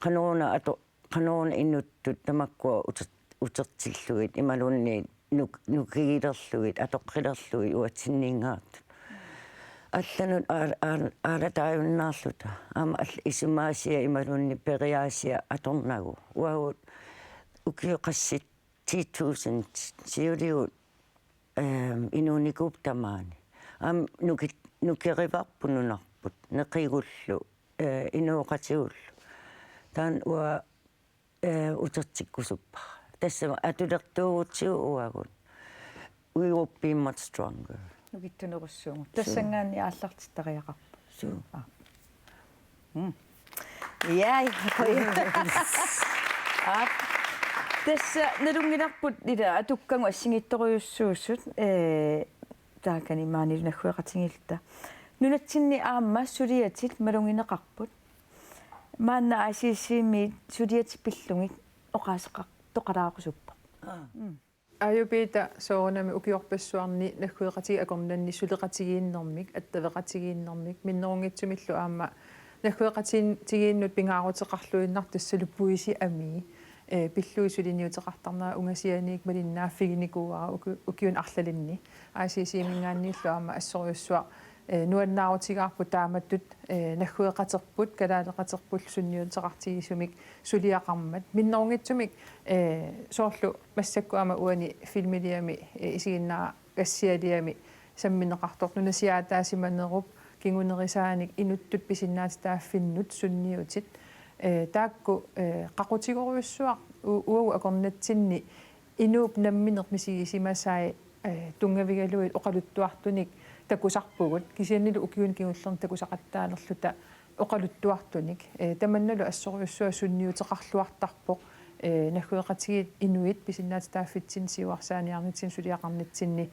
Qanoruna ato-, qanoruna inuttut tamakkua uter-, utertillugit imaluunniit nuk-, nukigilerlugit, atoqqilerlugit uatsinninngaartut. Allanut aal-, aal-, aalataajunnaarluta. Aamma all-, isumaasiat imaluunniit periaasiat atornagu. Uagut ukiut qassit ti tusind siuligut, ehm, inuunikuupput tamaani. Aamma nuki-, nukerivarput nunarput, neqigullu, eh, inooqatigullu. Taanna uanga, eh, utertikkusuppara. Tassami atulertuugutsigu uagut. We will be much stronger. Nukittunerussuugut. Suu. Tassanngaanniit aallartittariaqarpoq. Suu. Aa. Mm. Jai, qujanaq. Aap. Tassa nalunngilarput ila atukkagut assigiittorujussuusut, eh, taakani maanilu naggueqatigiilluta. Nunatsinni aamma suliatit malugineqarput. Maanna I C C-miit suliatit pillugit oqaaseqartoqalaarusuppoq. Aa. Mm. Aajupiita soorunami ukiorpassuarni naggueqatigiit akornanni suleqatigiinnermik, attaveqatigiinnermik, minnerunngitsumillu aamma naggueqatigiinnut pingaaruteqarluinnartoq tassalu puisit amiit, eh, pillugit suliniuteqartarnerat ungasianiit malinnaaffiginikuuara uki-, ukiuni arlalinni. I C C-minngaanniillu aamma assorujussuaq, eh, nuannaarutigaarput taamatut, eh, naggueqaterput, kalaaleqaterput sunniuteqartigisumik suliaqarmat. Minnerunngitsumik, eh, soorlu massakkut aamma uani filmiliami, eh, isiginnaagassialiami sammineqartoq nunasiaataasimanerup kingunerisaanik inuttut pisinnaatitaaffinnut sunniutit, eh, taakku, eh, qaqutigorujussuaq u-, uagut akornatsinni inuup nammineq misigisimasai, eh, tunngavigalugit oqaluttuartunik takusarpugut, kisiannili ukiuni kingullerni takusaqattaalerluta oqaluttuartunik, eh, tamannalu assorujussuaq sunniuteqarluartarpoq, eh, naggueqatigiit inuit pisinnaatitaaffitsinni siuarsaaniarnitsinni suliaqarnitsinni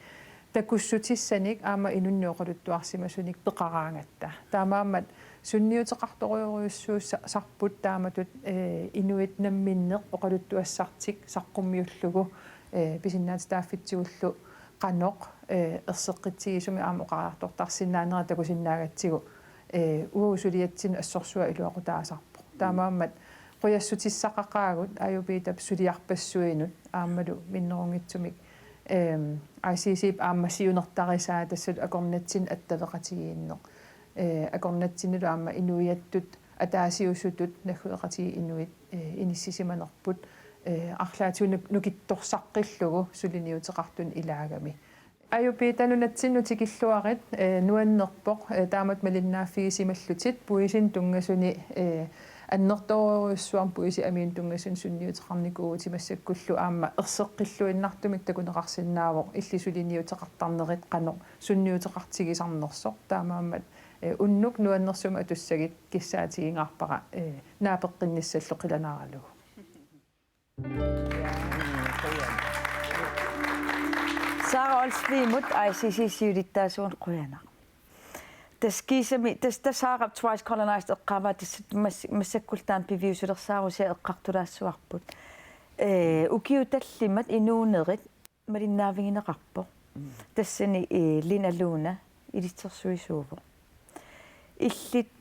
takussutissanik aamma inunnik oqaluttuarsimasunik peqaraangatta. Taamaammat sunniuteqartorujorujussuussarput taamatut, eh, inuit namminneq oqaluttuassartik saqqummiullugu, eh, pisinnaatitaaffitsigullu qanoq, eh, erseqqitsigisumik aamma oqariartortarsinnaanera takusinnaagatsigu, eh, uagut suliatsinnut assorsuaq iluaqutaasarpoq. Taamaammat qujassutissaqaqaagut Ajupiitap suliarpassuinut aammalu minnerunngitsumik, ehm, I C C-p aamma siunertarisaa tassalu akornatsinni attaveqatigiinneq. Eh, akornatsinnilu aamma inuiattut ataasiusutut naggueqatigiit inuit, eh, inissisimanerput, eh, arlaatigut nuk-, nukittorsaqqillugu suliniuteqartunik ilaagami. Ajupiita, nunatsinnut tikilluarit, eh, nuannerpoq, eh, taamatut malinnaaffigisimallugit, puisinut tunngasuni, eh, annertoorujussuarmik puisit amiinnut tunngasuni sunniuteqarnikuuvutit, massakkullu aamma erseqqilluinnartumik takuneqarsinnaavoq illit suliniuteqartarnerit qanoq sunniuteqartigisarnersoq, taamaammat, eh, unnuk nuannersumik atussagit kissaatigingaarpara, eh, naapeqqinnissallu qilanaaralugu. Sara Olsvigimut I C C siulittaasuanut qujanaq. Tassa kiisami, tassa, tassa Sara Twice Colonized eqqaavaa, tassa mas-, massakkullu taanna piviusulersaarusiaq eqqartulaassavarput. Eh, ukiut tallimat inuunerit malinnaavigineqarpoq. Mm. Tassani, eh, Lina Luna ilitsersuisuuvoq. Illit,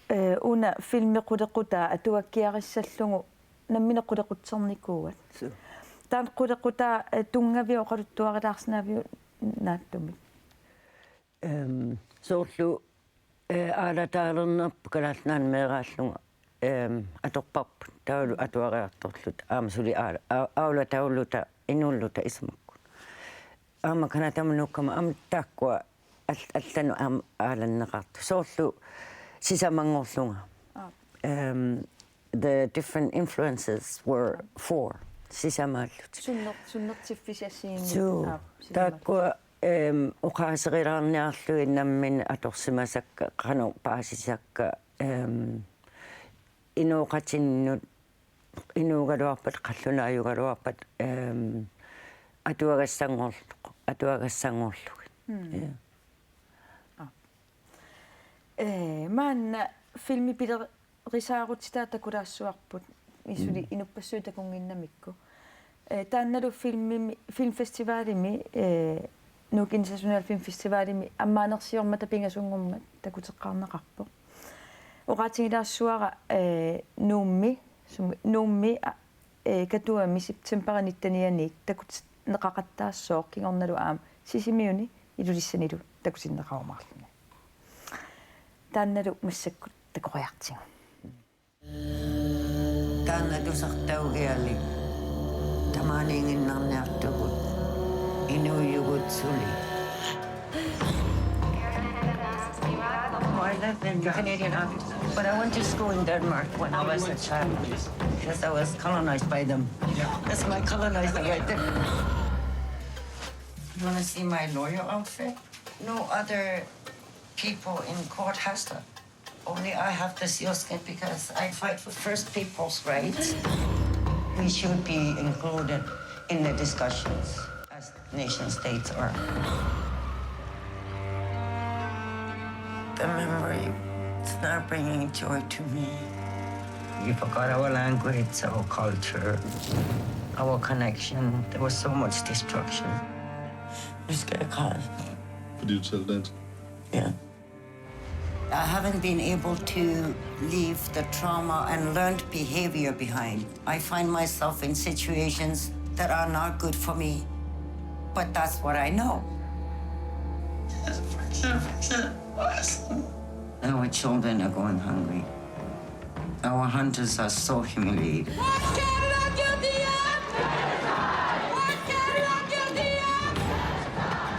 eh, una filmi qulequtaa atuakkiarissallugu nammineq qulequtsernikuuat. Suu. Taanna qulequtaa, eh, tunngaviup oqaluttuarilaarsinnaviuk naatsumik? Ehm, soorlu, eh, aalataalernerput Kalaallit Nunaanni meeraallunga, ehm, atorparput. Taavalu atuariartorluta aamma suli aala-, a-, aalataarluta inuulluta isumakkut. Aamma Canadamut nuukkama aamma taakkua al-, allanut aamma aalanneqartut. Soorlu sisamanngorlunga. Aap. Ehm, the different influences were four. Sisamaallutik. Sunner-, sunnertiffissassiinnut. Suu. Aap, sisamal-. Taakkua, ehm, oqaaserilaarniarlugit namminneq atorsimasakka, qanoq paasisakka, ehm, inooqatinnut, inuugaluarpat, qallunaajugaluarpat, ehm, atuagassanngorlu-, atuagassanngorlugit. Mm. Ja. Aap. Eh, maanna filmi piler-, risaarutitaa takulaassavarput, isuli Mm. inuppassuit takunnginnamikku. Eh, taannalu filmimi, filmfestivalimi, eh, Nuuk International Film Festivalimi ammaanersiormata pingasunngormat takuteqqaarneqarpoq. Oqaatigilaassavara, eh, Nuummi, sum-, Nuummi, a-, eh, Katuami septembarip nittenianniit takutinneqaqattaassooq, kingornalu aamma Sisimiuni Ilulissanilu takutinneqarumaarluni. Taannalu massakkut takoriartigu. Taanna tusartaugialik tamaaniiginnarniartugut inuujugut suli. Oh, I live in Canadian Arctic, but I went to school in Denmark when I was a child. Because I was colonized by them. That's my colonizer right there. You wanna see my lawyer outfit? No other people in court has that. Only I have the sealskin because I fight for First Peoples' rights. We should be included in the discussions as nation states are. The memory, it's not bringing joy to me. We forgot our language, our culture, our connection. There was so much destruction. Just get a call. Could you tell that? Yeah. I haven't been able to leave the trauma and learned behavior behind. I find myself in situations that are not good for me, but that's what I know. Our children are going hungry. Our hunters are so humiliated.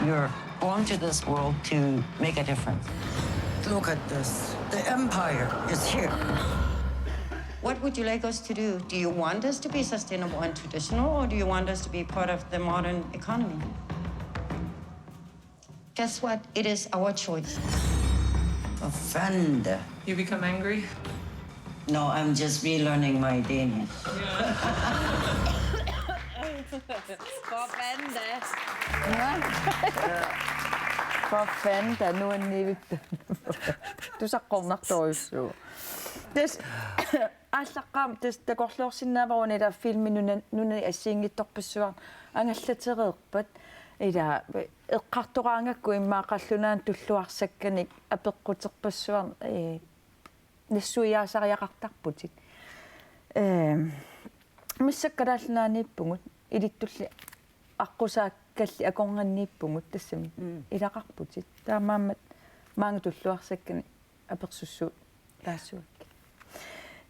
You're born to this world to make a difference. Look at this. The empire is here. What would you like us to do? Do you want us to be sustainable and traditional, or do you want us to be part of the modern economy? Guess what? It is our choice. Offender. You become angry? No, I'm just relearning my Danish. Forfærden da. Forfærden da, nu er ni. Tusaqqunnartorujussuuvoq. Tassa aallaqqaammut tassa takorloorsinnaavara una ila filmi nuna-, nunani assigiinngitsorpassuarni angallatereerpat. Ila eqqartoraangakku immaqa qallunaanut tulluarsakkanik apeqquterpassuarni, ee, nassuiaasariaqartarputit. Ehm, massakkut Kalaallit Nunaanniippugut, ilittulli aqqusaakkalli akornanniippugut tassami. Mm. Ilaqarputit. Taamaammat maanga tulluarsakkanik apersussuutaassuakkit.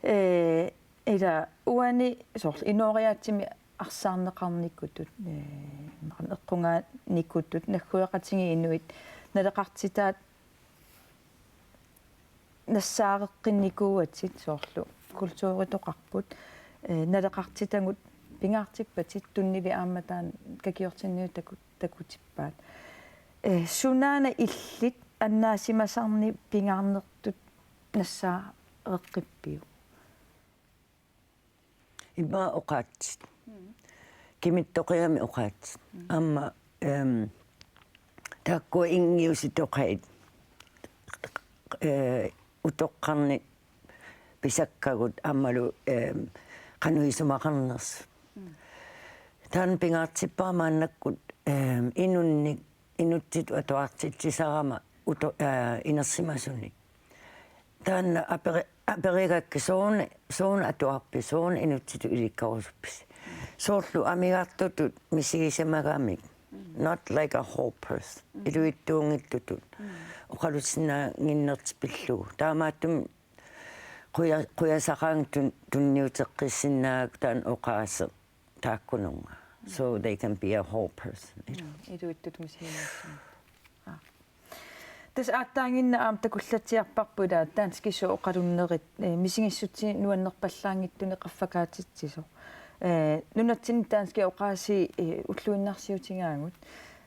Ee, ila uani soorlu inooriaatsimi arsaarneqarnikutut, ee, eqqungaanikutut, naggueqatigiit inuit naleqartitaat nassaareqqinnikuuatit soorlu kulturitoqarput, ee, naleqartitagut pingaartippatit tunnivi aamma taanna kakiortinniut taku-, takutippaat. Ee, sunaana illit annaasimasarnik pingaarnertut nassaareqqippiuk? Immaqa oqaatsit. Kimittoqigamik oqaatsit. Aamma, ehm, taakkua inngiusitoqait, eh, utoqqarnit pisakkagut aammalu, ehm, qanoq isumaqarnersut. Taanna pingaartippara maannakkut, ehm, inunnik inuttitut atuartitsisarama uto-, eh, inersimasunik. Taanna aperi-, aperigakkit sooruna, sooruna atuarpisi, sooruna inuttitut ilikkarusuppisi. Soorlu amigartutut misigisimagamik. Not like a whole person. Ilivitsuunngitsutut. Oqalussinnaannginnertik pillugu. Taamaattumik quja-, qujasaqaanga tun-, tunniuteqqissinnaagakku taanna oqaaseq taakkununnga. So they can be a whole person. Mm, ilivitsutut misigineqarsimavoq. Aa. Tassa aatsaannguaq aamma takullatsiarparput ila danskisut oqalunnerit, eh, misigissutsinnik nuannerpallaanngitsunik qaffakaatitsisoq. Eh, nunatsinni danskit oqaasii, eh, ulluinnarsiutigaagut.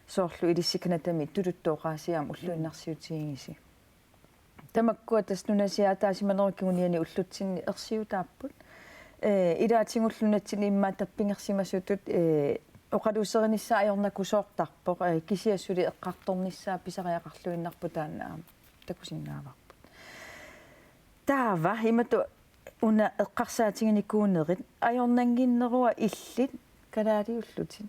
Soorlu ilissi Canadami tuluttut oqaasii aamma ulluinnarsiutigigisi. Tamakkua tassa nunasiaataasimanerup kinguniani ullutsinni ersiutaapput. Eh, ilaatigullu nunatsinni immaqa tappingersimasutut, eh, oqaluuserinissaa ajornakusoortarpoq, eh, kisianni suli eqqartornissaa pisariaqarluinnarpoq taanna aamma takusinnaavarput. Taava, imatut una eqqarsaatiginikuunerit, ajornannginnerua illit kalaaliullutit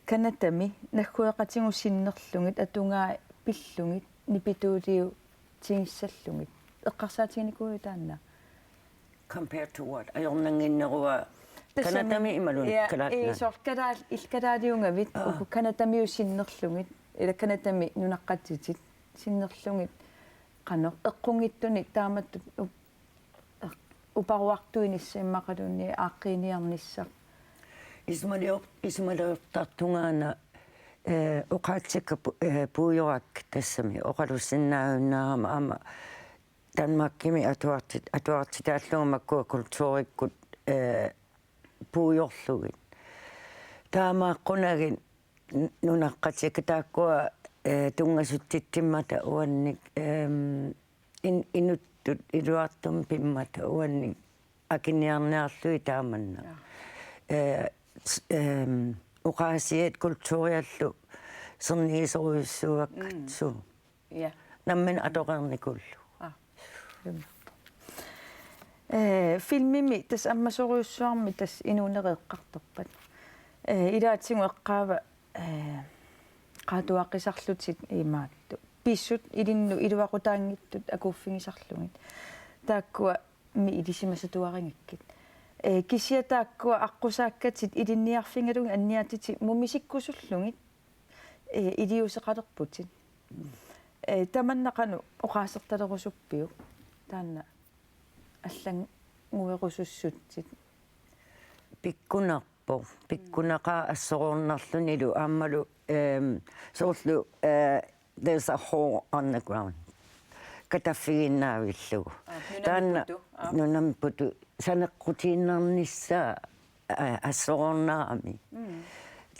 Canadami naggueqatigut sinnerlugit, atugai pillugit, nipituuliutigissallugit. Eqqarsaatiginikuuiuk taanna? Compared to what? Ajornannginnerua Tassami, Canadami imaluunniit, ja, Kalaallit Nunaat? Ee, soorlu kalaal-, illit kalaaliugavit, aa, uku Canadamiut sinnerlugit, ila Canadami nunaqqatitit sinnerlugit, qanoq, eqqunngitsunik taamatut u-, eq-, uparuartuinissaq immaqaluunniit aaqqiiniarnissaq. Isumalior-, isumaliortartungaana, eh, oqaatsikka pu-, eh, puigorakkit tassami, oqalussinnaajunnaarama aamma Danmarkimi atuartit-, atuartitaallugu makkua kulturikkut, eh, puigorlugit. Taamaaqqunagit n-, nunaqqatikka taakkua, eh, tunngasutsitsimmata uannik, ehm, in-, inuttut iluartumik pimmata uannik akiniarniarlugit taamannak. Ja. Eh, s-, ehm, oqaasiat kulturiallu sernigisorujussuuakkat. Mm. Suu. Ja. Nammineq atoreernikuullugu. Aa, ilumut. Eh, filmimi tassa ammasorujussuarmik tassa inuunerit eqqartorpat. Eh, ilaatigut eqqaava, eh, qaatuaqisarlutit imaattoq. Pisut ilinnut iluaqutaanngitsut akuuffigisarlugit. Taakkua mi ilisimasatuarigakkit. Eh, kisianni taakkua aqqusaakkatit ilinniarfigalugit anniaatitit mumisikkusullugit, eh, iliuuseqalerputit. Eh, tamanna qanoq oqaasertalerusuppiuk? Taanna allannguerusussutsit. Pikkunarpoq. Pikkunaqaaq assorornarlunilu aammalu, ehm, soorlu, eh, there's a hole on the ground. kataffigiinnaavillugu. Aa, nunami taanna putu, aa. Nunami putu saneqqutiinnarnissaa, aa, assorornarami. Mm.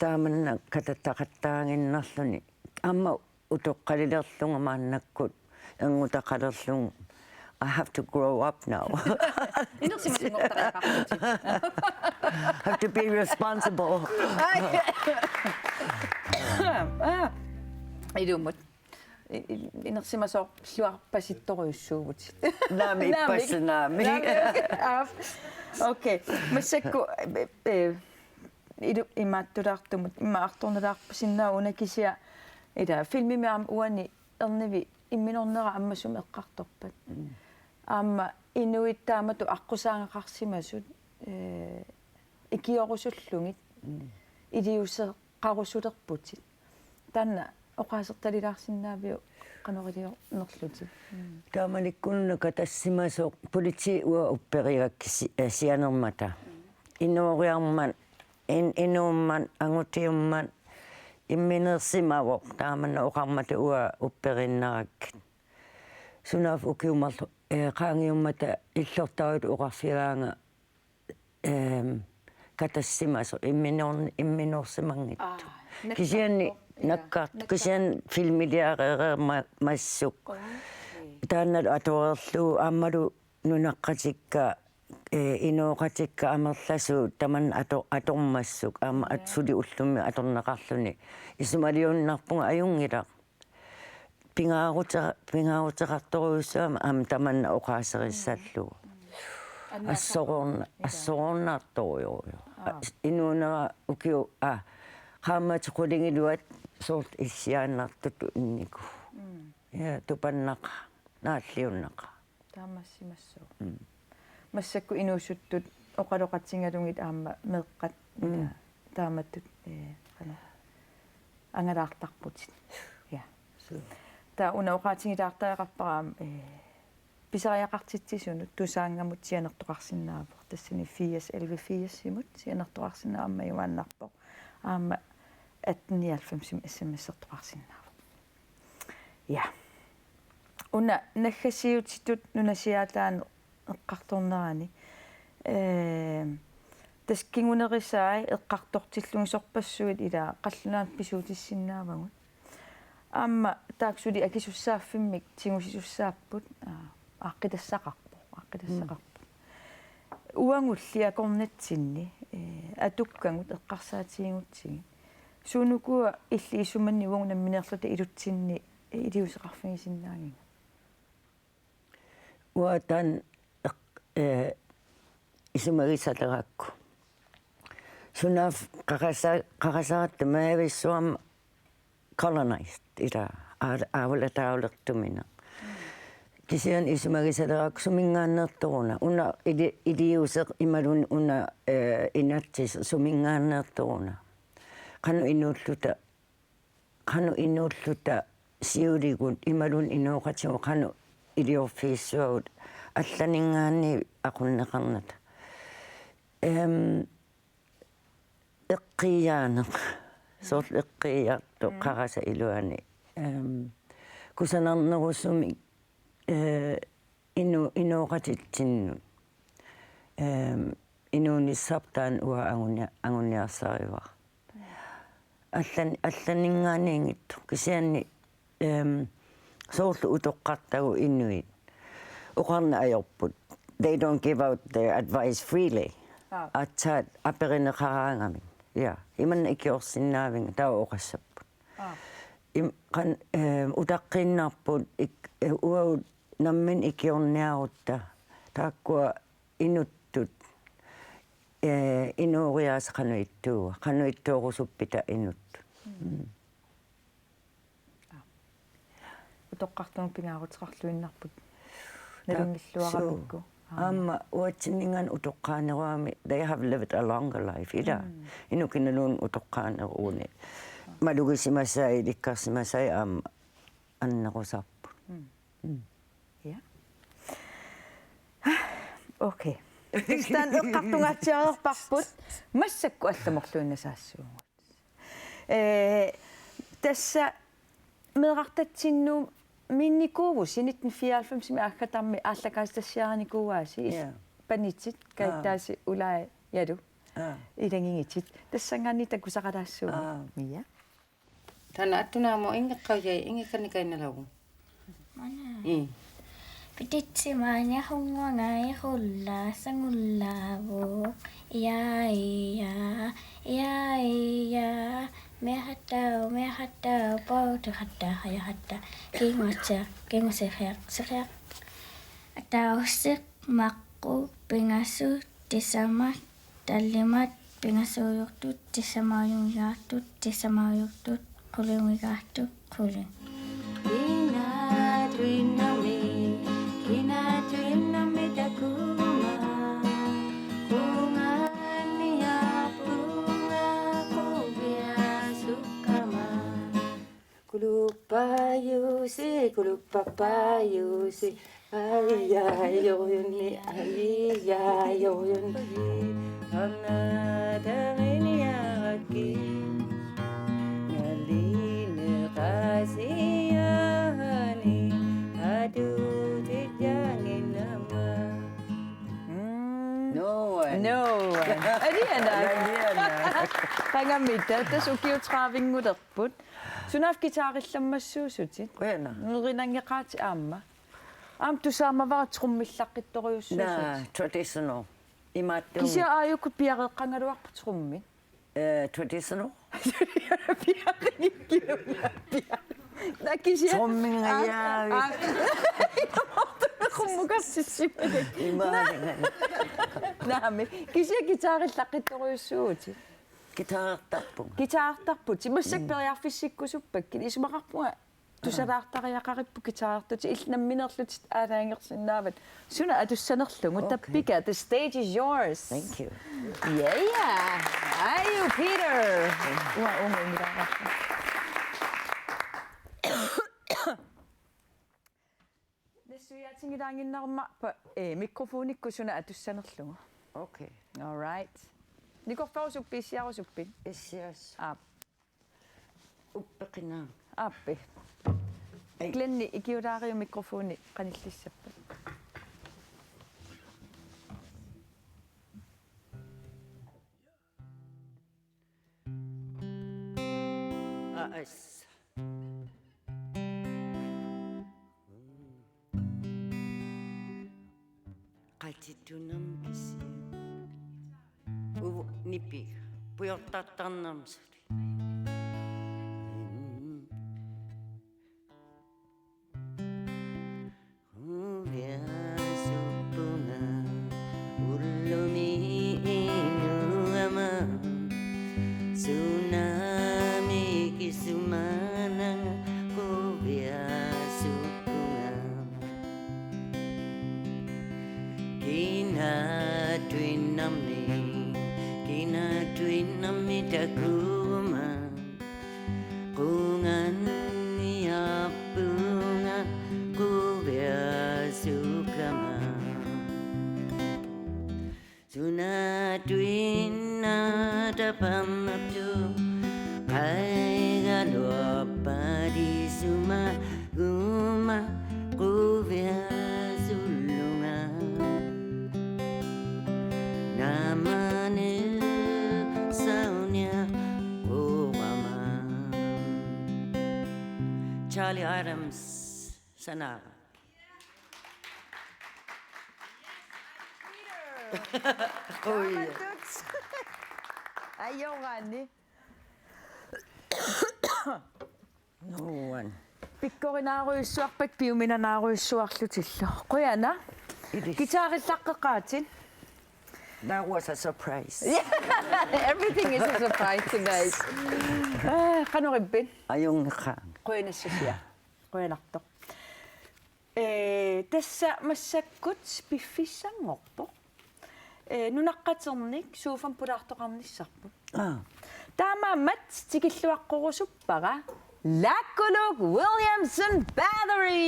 Taamanna katattaqattaaginnarluni. Aamma utoqqalilerlunga maannakkut, erngutaqalerlunga. I have to grow up now. Inersimasunngortariaqarputit. Have to be responsible. Ai. Aa, ilumut. I-, i-, inersimasorluarpasittorujussuuvutit. Naamik, naamik. Ippassaq naamik. Naamik. Aa, okay. Massakkut, eh, eh, ilu-, imaattulaartumut, imaattornalaarpasinnaavoq una kisianni, ila, filmimi aamma uani Ernivi imminornera ammasumik eqqartorpat. Mm. Aamma inuit taamatut aqqusaagaqarsimasut, eh, ikiorusullugit, mm, iliuuseqarusulerputit. Taanna oqaasertalilaarsinnaaviuk qanoq iliornerlutit? Mm. Taamanikkununa katassimasoq politiit uanga upperigakku si-, eh, sianermata. Mm. Inooriarmat, in-, inuummat, angutiummat, imminersimavoq, taamanna oqarmata uanga upperiinnarakkit. Sunaaffa ukiut marluk, eh, qaangiummata illortaruit oqarfigaanga, ehm, katassimasoq, imminor-, imminorsimanngitsoq. Aa, kisianni nakkartoq. Ja, nakkartoq. Nakka-, kisianni filmiliareerma-, massuk. Oi. Taannalu atoreerlugu aammalu nunaqqatikka, eh, inooqatikka amerlasuut tamanna ato-, atormassuk, aamma at-, ja, suli ullumi atorneqarluni. Isumaliorniarpunga ajunngilaq. Pingaarute-, pingaaruteqartorujussuugami aamma tamanna oqaaserissallugu. Mm. Mm. Annaassaaq. Assororna-, ja, assorornaartorujorujuk. Aa. Inuunera ukiu-, aa, qaammatit qulingiluat soorlu issiaannartutut inniku. Mm. Ja, tupannaqa, naalliunnaqa. Taamassimassaaq. Mm. Massakkut inuusuttut oqaloqatigalugit aamma meeqqat, mm, ila taamatut, eh, qanoq angalaartarputit. Ja. Suu. Taava una oqaatigilaartariaqarpara aamma, eh, pisariaqartitsisunut Tusaanngamut sianertoqarsinnaavoq. Tassani firs elleve firsimut sianertoqarsinnaavoq, aamma juaannarpoq. Aamma atten nioghalvfemsimi S M S-ertoqarsinnaavoq. Ja. Una naggasiutitut nunasiaataaneq eqqartornerani. Ee, tassa kingunerisai eqqartortillugu sorpassuit ila qallunaatut pisuutissinnaavagut. Aamma taakku suli akisussaaffimmik tigusisussaapput, aa, aaqqitassaqarpoq, aaqqitassaqarpoq. Mm. Uagulli akornatsinni, ee, atukkagut eqqarsaatigigutsigit. Suunukua illit isumanni uagut nammineerluta ilutsinni iliuuseqarfigisinnaagiga? Uanga taanna eq-, eh, isumagisalerakku. Sunaaffa qaqasa-, qaqasaratta mavissuarma colonized, ila, aal-, aavulataavulertumineq. Kisianni isumagisalerakku suminngaanneersoq una, una ili-, iliuuseq imaluunniit una, eh, inatsiseq suminngaanneersoq una. Qanoq inuulluta, qanoq inuulluta siuligut imaluunniit inooqatigut qanoq iliorfigissagut allaninngaanniit aqunneqarnata. Ehm, eqqiiaaneq. Soorlu eqqiiaartoq, mm, qarasaq iluani. Ehm, kusanarnerusumik, eh, inu-, inooqatitsinnut. Ehm, inuunissarput taanna uanga angunia-, anguniarsarivara. Allan-, allaninngaanniinngitsoq. Kisianni, ehm, soorlu utoqqartagut inuit oqarneq ajorput. They don't give out their advice freely. Aap. Aatsaat aperineqaraangamik. Ja, imanna ikiorsinnaavinga, taava oqassapput. Aap. Im-, qan-, ehm, utaqqiinnarput ik-, eh, uagut nammineq ikiorniarutta. Taakkua inuttut, eh, inooriaaseq qanoq ittuua, qanoq ittoorusuppita inuttut. Mm. Mm. Aa. Utoqqartunut pingaaruteqarluinnarput. Ta-, nalunngilluaramikku. Suu. Aamma. Aamma uatsinninngaanniit utoqqaanerugamik, they have lived a longer life, ila. Mm. Inuk kinaluunniit utoqqaaneruvoq. Aa. Malugisimasai, ilikkarsimasai aamma annerusarput. Mm. Mm. Ja. Okay. Tassa taanna eqqartungaatsiarparput, massakkut allamorluinnasaassuugut. Ee, tassa meerartatsinnut Minnikuuvusi nitten fireoghalvfemsimi aaggatarmi aallakaatitassiarinikuuaasi. Ja. Panitit, aa, Kajtaasi Ulaajalu. Aa. Ilagigitit. Tassanngaanniit takusaqalaassuugut. Aa. Mia. Taanna attunaamo inngeqqaujai, inngeqqannikainnalagu. Mana. Mm. Pititsi maani hunguanga ihulla sangullaavoq. Ia, ia, ia, ia. Mehattau, mehattau, pautuhatta, hayahatta. Kinguatsia, kingusihiaq, sihiaq. Atausiq, maqqu, pingasut, tisamat, tallimat, pingasuujortut, tisamaujunngigaartut, tisamaujuttut, qulingigaartut, quling. Kinatuinnarmi, kinatuinnarmi takuma, qunganniarpunga quviasukkama. Kuluppajusi, kuluppapajusi, aijajorjunni, aijajorjunni. Annatariniaraki, nalineqasiani, atutijanginama. Mm. No one. No one. Aliana. Aliana. Qangamita, tassa ukiut tredivinngorput. Sunaaffa guitarillammassuusutit? Qujanaq. Nerinanngeqaatit aamma. Aamma tusaamavara trommillaqqittorujussuusutit. Naa, traditional. Imaattumik. Kisianni aajuku piareeqqagaluarpa trommit? Eh, traditional. Piareeqqikkilu. Naa kisianni. Trommingajaavik. Aa, aa. Qummukarsissimagit. Imaaliga. Naamik. Kisianni guitarillaqqittorujussuutit? Guitarertarpunga. Guitarertarputit. Massakkut, mm, periarfissikkusuppakkit. Isumaqarpunga tusalaartariaqaripput guitarertartutit, illit nammineerlutit aalajangersinnaavat. Suna atussanerlugu, okay, tappika, the stage is yours. Thank you. Yeah, yeah. Aaju, Peter. Uanga uunga imilaarakku. Nassuiaatigilaaginnarumma pa, eh, mikrofonikkut suna atussanerlugu. Okay. All right. Nikorfarusuppit, issiarusuppit? Issias. Aap. Uppeqinaa. Aappi. Ei. Glenni ikiulaariuk mikrofoni qanillissappat. Aas. Qatittunermik kisianni. Uvu nipi. Pujortartarnermik suli. Quviasuppunga ullumi inuama, sunami kisumaananga quviasuppunga. Kinatuinnarmi, kinatuinnarmi takuma. Qunganniarpunga quviasukkama. Sunatuinnaq tapernertup qaigaluarpat isumaguma quviasullunga. Naammaneq sauniaqorama. Charlie Adams, Sanaara. Oi. Ajoraanni. Nuan. Pikkorinaarujussuarpakka piuminanaarujussuarlutillu. Qujanaq. Ilis. Guitarillaqqeqaatit. That was a surprise. Yeah. Everything is a surprise, you guys. Ah, qanoq ippit? Ajunngeqaanga. Qujanassusia. Qujanartoq. Ee, tassa massakkut piffissanngorpoq. Ee, nunaqqaternik sofami pulaartoqarnissarput. Aa. Taamaammat tikilluaqqorusuppara Lakkuluk Williamson Battery.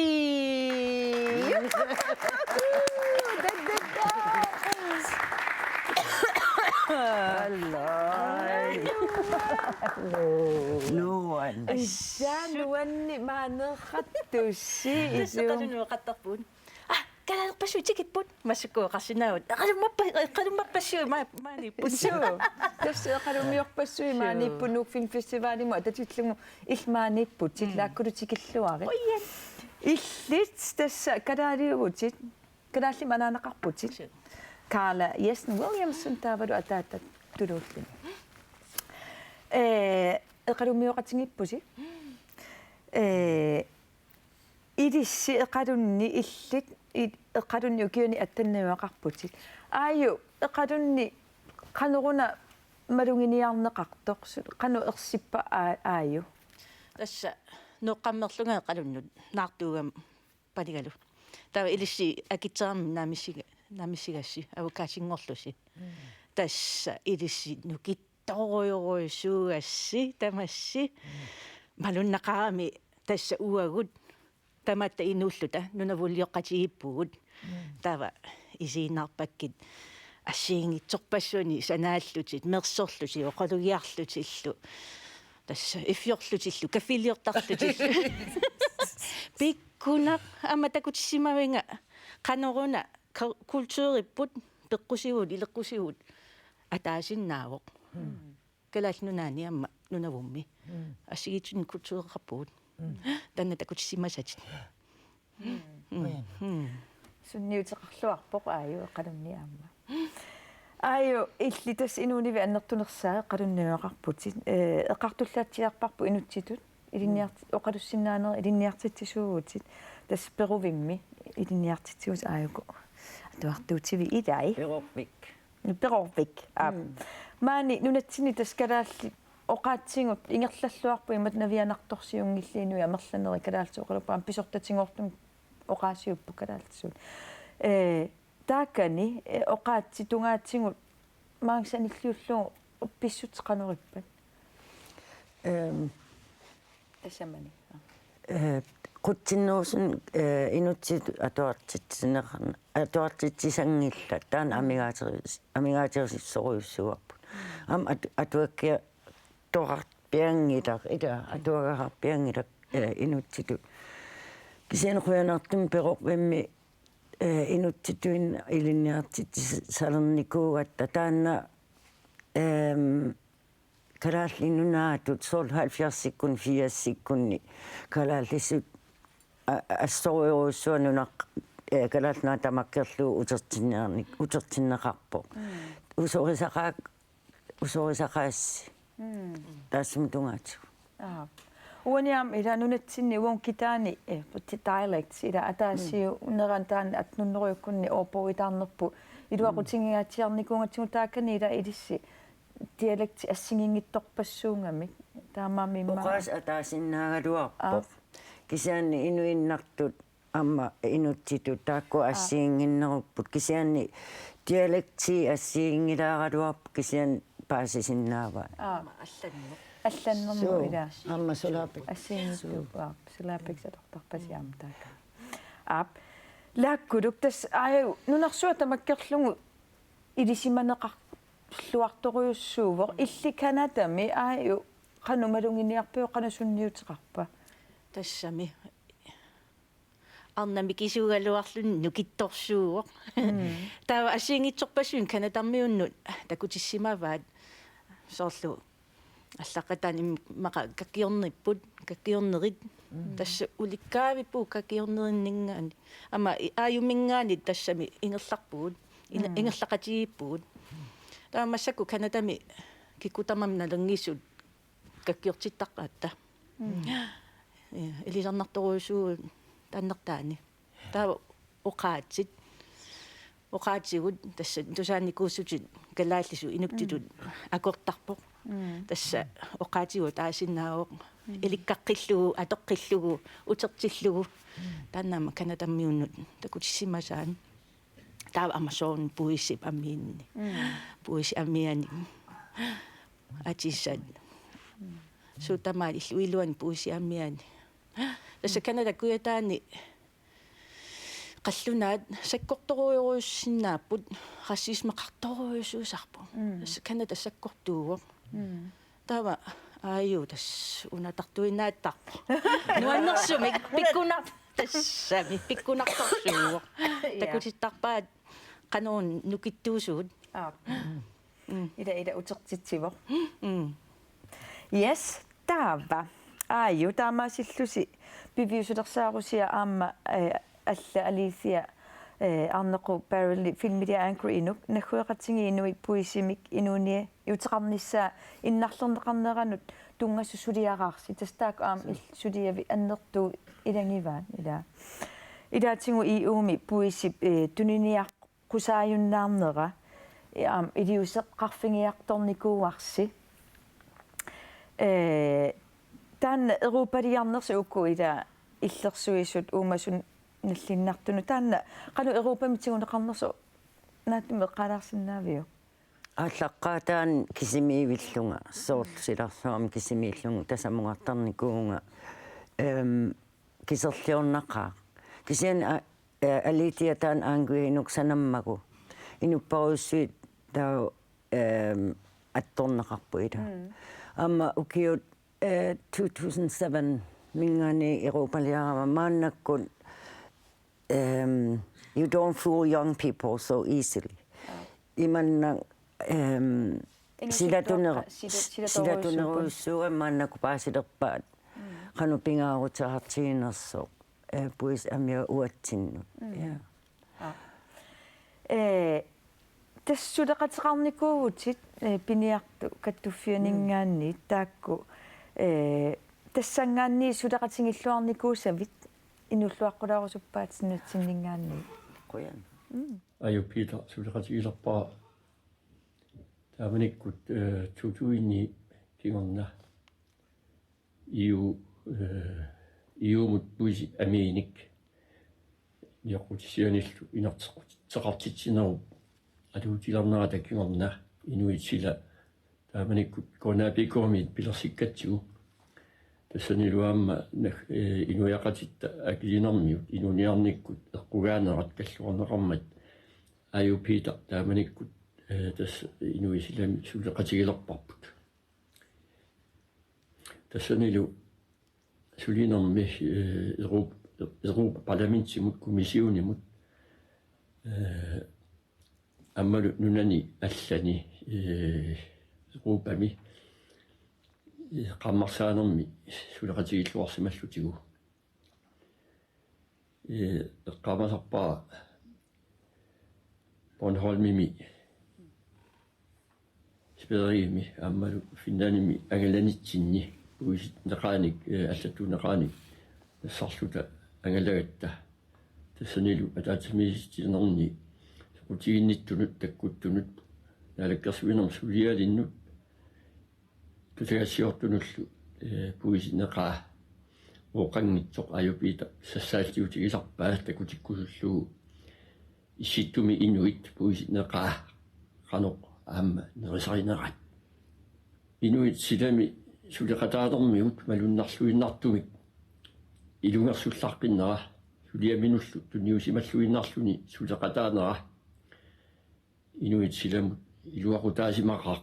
Hello. Hello. Issa nuanni maaneeqqattussi. Tassa isuum. Eqalunnguuqattarpugut. Ah, kalaalerpassuit tikipput. Massakkut oqarsinnaavugut. Eqalummarpa-, eqalummarpassuit ma-, maaniipput. Suu. Tassa eqalummiorpassuit maaniipput Nuuk Film Festivalimut atatillugu illit maaniipput. Mm. Tillaakkulu tikilluarit. Qujan. Illit tassa kalaaliuvutit. Kalaallimik anaanaqarputit. Suu. Carla Jessen Williamson taavalu ataata Tuluulluni. Ee, eqalummioqatigiippusi. Ee, ilissi Eqalunni illit, i-, Eqalunni ukiuni attenniuaqarputit. Aaju, Eqalunni qanoruna maluginiarneqartoq, su-, qanoq ersippa aa-, Aaju? Tassa nooqqammerlunga Eqalunnut naartuugama panigalu. Taava ilissi akitseramik naammassiga-, naammassigassi, avukaatinngorlusi. Mm. Tassa ilissi nukittorujorujussuugassi, tamassi. Mm. Malunnaqaarami tassa uagut. Tamatta inuulluta, nunavulioqatigiippugut. Mm. Taava isiginnaarpakkit assigiinngitsorpassuarnik sanaallutik, mersorlutik, oqalugiarlutillu. Tassa iffiorlutillu, kaffiliortarlutillu. Pikkunaq aamma takutissimavinnga qanoruna ku-, kulturipput peqqusivugut, ileqqusivugut ataasinnaavoq. Mm. Kalaallit Nunaanni aamma Nunavummi. Mm. Assigiinngitsunik kultureqarpugut. Mm. Taanna takutissimasatit. Mm. Mm. Mm. Sunniuteqarluarpoq Aaju Eqalunni aamma. Aaju, illit tassa inuunivik annertunersaa Eqalunniuaqarputit. Ee, eqqartullaatsiarparput inuttitut. Ilinniart-, oqalussinnaanerit ilinniartitsisuuvutit. Tassa Peruvimmi ilinniartitsivutit Aajuku. Atuartuutivit ilai. Perorvik. Perorvik. Aap. Mm. Maani nunatsinni tassa kalaallit oqaatsigut ingerlalluarput imatut navianartorsiunngillat inuit amerlanerit kalaallisut oqaluppaat pisortatigoortumik oqaasiupput kalaallisut. Ee, taakani, ee, oqaatsit tungaatigut maanga sanilliullugu pissutsit qanorippat? Ehm. Tassamani. Eh, qutsinnerusunik, eh, inuttitut atuartitsineqarn-, atuartitsisanngillat, taanna amigaateris-, amigaaterissorujussuuarput. Aamma atu-, atuakkiartoqarpianngilaq, ila, atuagaqarpianngilaq, eh, inuttitut. Kisianni qujanartumik Perorvimmi, eh, inuttituinnaq ilinniartitsisalernikuugatta taanna, ehm, Kalaallit Nunaatut soorlu halvfjerdsikkunni, firsikkunni kalaallisut a-, assorujussuaq nunaq, eh, Kalaallit Nunaat tamakkerlugu utertinniarnik-, utertinneqarpoq. Mm. Usorisaqaak-, usorisaqaassi. Mm. Taassuma tungaatigut. Aap. Uani aamma ila nunatsinni uagut kitaani, eh, ti-, dialect, ila ataasiunerani taanna attenhundredekunni ordbogitaarnerput. Iluaqutigingaatsiarnikuugatsigu taakani ila ilissi dialekti assigiinngitsorpassuugamik. Taamaammat immaqa. Oqaasii ataasinnaagaluarpoq. Aap. Kisianni inuinnartut aamma inuttitut taakku, aap, assigiinnginnerupput. Kisianni dialekti assigiinngilaaraluarpoq kisianni paasisinnaavai. Aap. Aamma allanneq. Allannermut. Suu, ila. Aamma sulaapik. Assigiinngitsuupput. Aap, sulaapik atortarpasi aamma taakani. Aap. Laakkuluk tassa aajuna nunarsuaq tamakkerlugu ilisimaneqarluartorujussuuvoq. Illit Canadami Aaju qanoq maluginiarpiuk, qanoq sunniuteqarpa? Tassami. Arnaq mikisuugaluarluni nukittorsuuvoq. Mm. Taava assigiinngitsorpassuit Canadamiunnut takutissimavaat soorlu allaqqataani immaqa kakkiornipput, kakkiornerit. Mm. Tassa ulikkaavippugut kakkiornerinninngaanniit. Aamma i-, Aajuminngaanniit tassami ingerlarpugut. Ina-, mm, ingerlaqatigiippugut. Taava massakkut Canadami kikkut tamarmik nalanngisut kakkiortittaqaatta. Mm. Ja, ilisarnartorujussuuvugut taannartaani. Taava oqaatsit. Oqaatsigut tassa tusaanikuussutit kalaallisut inuttitut, mm, akortarpoq. Mm. Tassa oqaatsigut ataasinnaavoq. Mm. Ilikkaqqillugu, atoqqillugu, utertillugu. Mm. Taanna aamma Canadamiunnut takutissimasaat. Taava Amazon puisip amiinni. Mm. Puisi amianik. Atisat. Mm. Suut tamaat illup iluani puisi amianik. Tassa, mm, Canada kujataani qallunaat sakkortorujorujussuusinnaapput, racismeqartorujussuusarpoq. Mm. Tassa Canada sakkortuuvoq. Mm. Taava Aaju, tassa una tartuinnaattarpoq. Nuannersumik pikkunar-, tassami pikkunartorsuuvoq. Ja. Takutittarpaat qanoq nukittuusugut. Aap. Mm. Ila, ila utertitsivoq. Mm. Yes, taava. Aaju, taamaasillusi piviusulersaarusia aamma, eh, alla Alicia, eh, Arnequ Barrelli filmiliaq Angry Inuk, naggueqatigiit inuit puisimik inuuniuteqarnissaa innarlerneqarneranut tunngasut suliaraarsi. Tassa taakku aamma il-, suliavik annertuut ilagivaat, ila. Ilaatigut E U-mi puisip, eh, tuniniarqusaajunnaarnera, eh, aamma iliuuseqarfigiartornikuuarsi. Eh, taanna europaliarnersi uku ila illersuisut uumasut nallinnartunut. Taanna qanoq Europami tiguneqarnersoq naatsumik eqqaalaarsinnaaviuk? Aallaqqaataani kisimiivillunga, soorlu silarsuarmi kisimiillunga tasamugartarnikuuvunga, ehm, kiserliornaqaaq. Kisianni a-, eh, Alicia taanna Angry Inuk sanammagu inupparujussuit taava, ehm, attorneqarput ila. Mm. Aamma ukiut, eh, two thousand seven-minngaanniit europaliarama maannakkut, ehm, you don't fool young people so easily. Aap. Imannak, ehm, Inuusuttuarta silatuneru-, sila-, silatorujussuppat. Silatunerujussuugamik maannakkut paasilerpaat. Mm. Qanoq pingaaruteqartiginersoq, eh, puisit amia uatsinnut. Mm. Ja. Aap. Eh, tassa suleqateqarnikuuvutit, eh, piniartut kattuffianinngaanniit, mm, taakku, eh, tassanngaanniit suleqatigilluarnikuusavit inuulluaqqulaarusuppaatit nunatsinninngaanniit. Qujan. Mm. Aaju Peter suleqatigilerpara taamanikkut, eh, to tusind-ip kingorna. E U, eh, E U-mut puisit amiinik nioqqutissianillu inerteqqut-, teqartitsinerup atuutilernerata kingorna inuit sila taamanikkut K N A P K-miit pilersikkatsigu. Tassanilu aamma nag-, eh, inuiaqatitta Akilinermiut inuuniarnikkut eqqugaanerat kalluarneqarmat Aaju Peter taamanikkut, eh, tassa inuit silami suleqatigilerparput. Tassanilu sulinermi, eh, Europ-, Europa-parlamentimut, kommissionimut, eh, aammalu nunani allani, eh, Europami, eh, eqqaamarsaanermi suleqatigilluarsimallutigu. Eh, eqqaamasarpara Bornholmimi, Sverigemi aammalu Finlandimi angalanitsinni puisinneqaanik, eh, allattuunneqaanik nassarluta angalagatta. Tassanilu ataatsimiititsinerni soqutiginnittunut takkuttunut naalakkersuinermut sulialinnut tusagassiortunullu, eh, puisinneqaaq ooqanngitsoq Aaju Peter sassaalliutigisarpaa takutikkusullugu Issittumi inuit puisinneqaaq qanoq aamma nerisarinerat. Inuit silami suleqataanermigut malunnarluinnartumik ilungersullaqqinnera, suliaminullu tunniusimalluinnarluni suleqataanera inuit silamut iluaqutaasimaqaaq.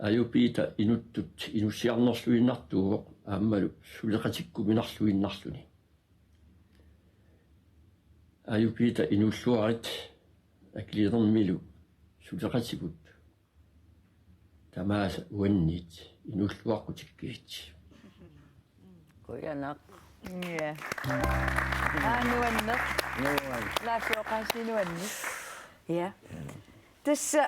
Aaju Peter inuttut inussiarnerluinnartuuvoq aammalu suleqatikkuminarluinnarluni. Aaju Peter inuulluarit Akilinermilu suleqatigut tamaasa uannit inuulluaqqutikkiit. Qujanaq. Ja. Aa, nuanneq. Nuanneq. Laassi oqaasii nuanneq. Ja. Tassa,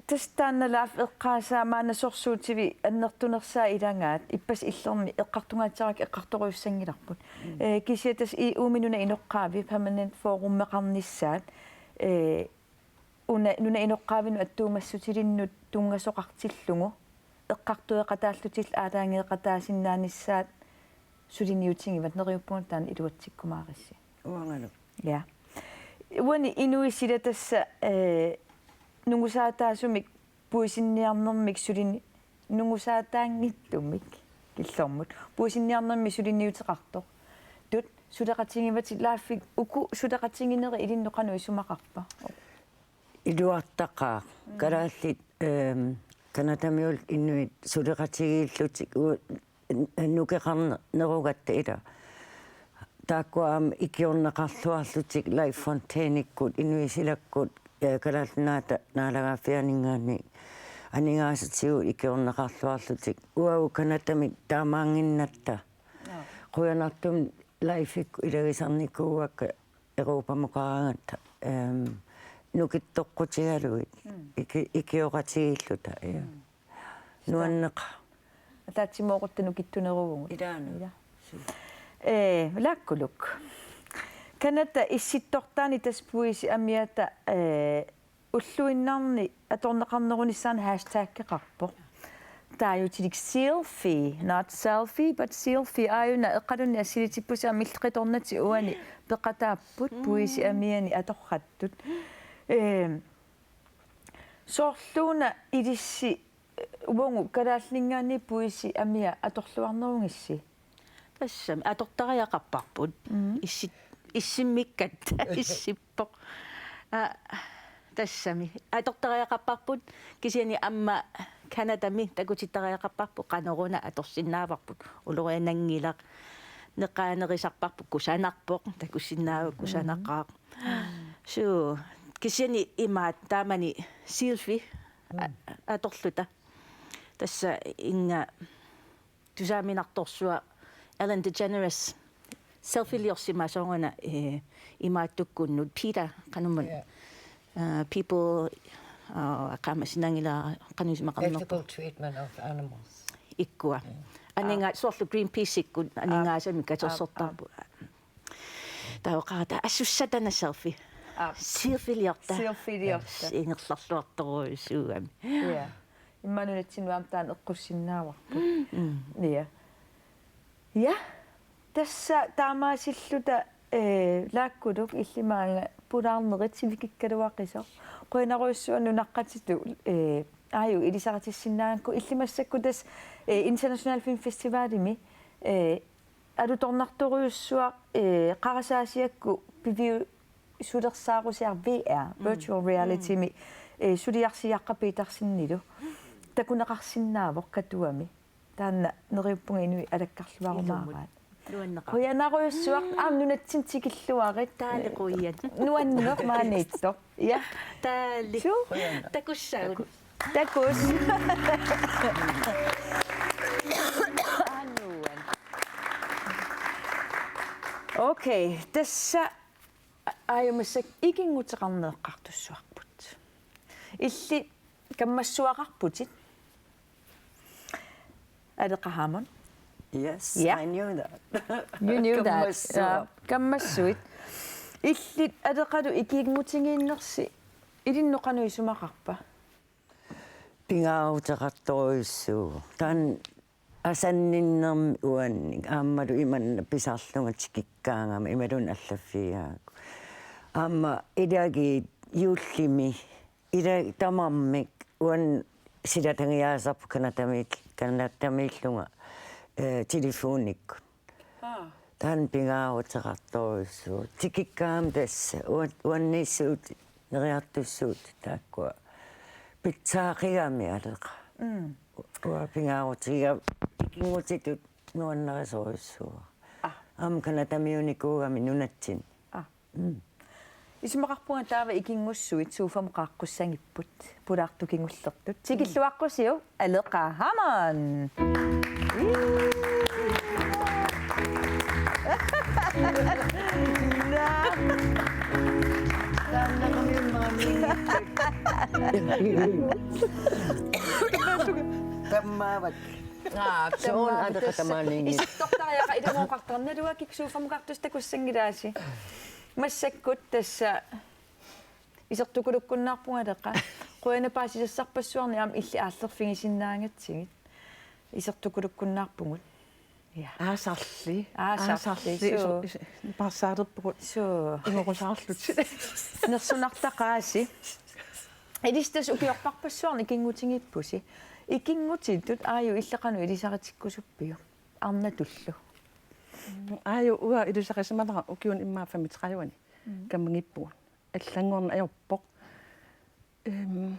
tassa taanna Laaf eqqaasaa maanna sorsuutivik annertunersaa ilagaat, ippassaq illermi eqqartungaatsiarakkit eqqartorujussuanngilarput. Mm. Eh, kisianni tassa E U-mi nunap inoqqaavi permanent forumeqarnissaat, eh, una nunap inoqqaavinut attuumassutilinnut tunngasoqartillugu eqqartueqataallutillu aalajangeeqataasinnaanissaat suliniutigivat, neriuppunga taanna iluatsikkumaarissi. Uangalu. Ja. Uani inuit sila tassa, eh, nungusaataasumik puisinniarnermik sulini-, nungusaataanngitsumik killormut puisinniarnermik suliniuteqartoq. Tut, suleqatigivatit Laafik, uku suleqatiginerit ilinnut qanoq isumaqarpa? Iluartaqaaq. Mm. Kalaallit, ehm, Canadamiut inuit suleqatigiillutik u-, n-, nukeqarnerugatta ila. Taakkua aamma ikiorneqarluarlutik Lifefontaine-ikkut, inuit silakkut, eh, Kalaallit Nunaata naalagaaffianinngaanniit aningaasatigut ikiorneqarluarlutik. Uagut Canadami taamaannginnatta. Joo. Qujanartumik Lifeikkut ilagisarnikuuakka Europamukaaraangatta, ehm, nukittoqqutigalugit, mm, iki-, ikioqatigiilluta, ja. Mm. Nuanneqaaq. Ataatsimooqatta nukittuneruvugut. Ilaana. Ila. Suu. Ee, Laakkuluk. Canada issittortaani tassa puisi amiata, ee, ulluinnarni atorneqarnerunissaanut hashtaggeqarpoq. Taajutilik Silfie, not selfie, but Silfie, aajuna eqqalunni assilitippusi aamma illit qitornatik uani peqataapput, mm, puisi amiani atorrattut. Ehm, soorluuna ilissi, eh, uagut kalaallinngaanniit puisi amia atorluarnerugissi? Tassami atortariaqarparput. Mm. Issi-, issimmikkatta, issippoq. Aa, tassami atortariaqarparput, kisianni aamma Canadami takutittariaqarparput, qanoruna atorsinnaavarput. Uloriananngilaq, neqaanerisarparput, kusanarpoq, takusinnaavat, mm, kusanaqaaq. Mm. Suu, kisianni imaattoq taamani Silfie a-, mm, atorluta. Tassa inga tusaaminartorsuaq Ellen DeGeneres selfieliorsimasoq una, eh, imaattukkunnut PETA, qanormaa, ja, eh, people, eh, qaammasinnaanngilara qanoq isumaqarnerpa. Ethical treatment of animals. Ikkua. Mm. Aninga-, aa, soorlu Greenpeace-ikkut, aa, aningaasanik, aa, katersortarput. Aa. Taava oqarata assussatana Silfie. Aa. Silfieliorta. Silfieliorta. Ingerlalluartorujussuugami. Ja. Immaqa nunatsinni aamma taanna eqqussinnaavarput. Mm. Ja. Ja. Tassa taamaasilluta, eh, Laakkuluk illit maanga pulaarnerit sivikikkaluaqisoq. Qujanarujussuaq nunaqqatitut, eh, aajuna ilisaritissinnaagakku, illit massakkut tassa, eh, International Film Festivalimi, eh, alutornartorujussuaq, eh, qarasaasiakkut piviusulersaarusiaq V R, mm, virtual reality-mi, mm, eh, suliarsiaqqat Petersenilu takuneqarsinnaavoq Katuami. Taanna neriuppunga inuit alakkarluarumaaraat. Ilumut. Nuanneqaaq. Qujanarujussuaq, aamma nunatsinni tikilluarit. Taali qujan. Nuanneq maaniittoq. Ja. Taali. Suu. Qujanaq. Takussaagut. Takuss. Anuan. Okay, tassa a-, aajuna massakkut ikinnguteqarneqartussuarput. Illit kammassuaqarputit. Aleqa Hammond. Yes, ja. I knew that. You knew that. Kammassuaq. Ja, kammassuit. Illit Aleqalu ikinngutigiinnersi ilinnut qanoq isumaqarpa? Pingaaruteqartorujussuuvoq. Taanna asanninnermik uannik aammalu imanna pisarlunga tikikkaangama imaluunniit allaffigigaaku. Aamma ilagiit juullimi, ila tamarmik uani silatagiaasarput Canadamiil-, Canadamiillunga, eh, telefonikkut. Aa. Taanna pingaaruteqartorujussuuvoq. Tikikkaangama tassa uan-, uanniissuutit, neriartuussuutit taakkua. Pitsaaqigami Aleqa. Mm. Uanga pingaarutigiga ikinngutitut nuannarisorujussuuara. Aa. Aamma Canadamiuunikuugami nunatsinni. Aa. Mm. Isumaqarpunga taava ikinngussuit sofamut qaaqqussagipput, pulaartut kingullertut. Tikilluaqqusiuk, Aleqa Hammond. Naa. Taanna qamiummaami. Tammaavak. Aa, soorlu tammaavak Aleqa tassa. Tamaaniinngilaq. Isittortariaqarpoq, ilumoortarnaluakik sofamukartusi takussanngilaasi. Massakkut tassa isertukulukkunnaarpunga Aleqa. Qujanaq paasisassarpassuarnik aamma illit aallerfigisinnaagatsigit. Isertukulukkunnaarpugut. Ja. Aasarli. Aasarli, aasarli, suu. Iso-, is-, paarsaalerpugut. Suu. Ingorusaarlutik. Nersunartaqaasi. Ilissi tassa ukiorpassuarni ikinngutigiippusi. Ikinngutitut aajuna illit qanoq ilisaritikkusuppiuk? Arnatullu. Aajuna uanga ilisarisimanerat ukiuni immaqa femogtredive-ni. Mm. Kammagiippugut. Allanngorneq ajorpoq. Ehm,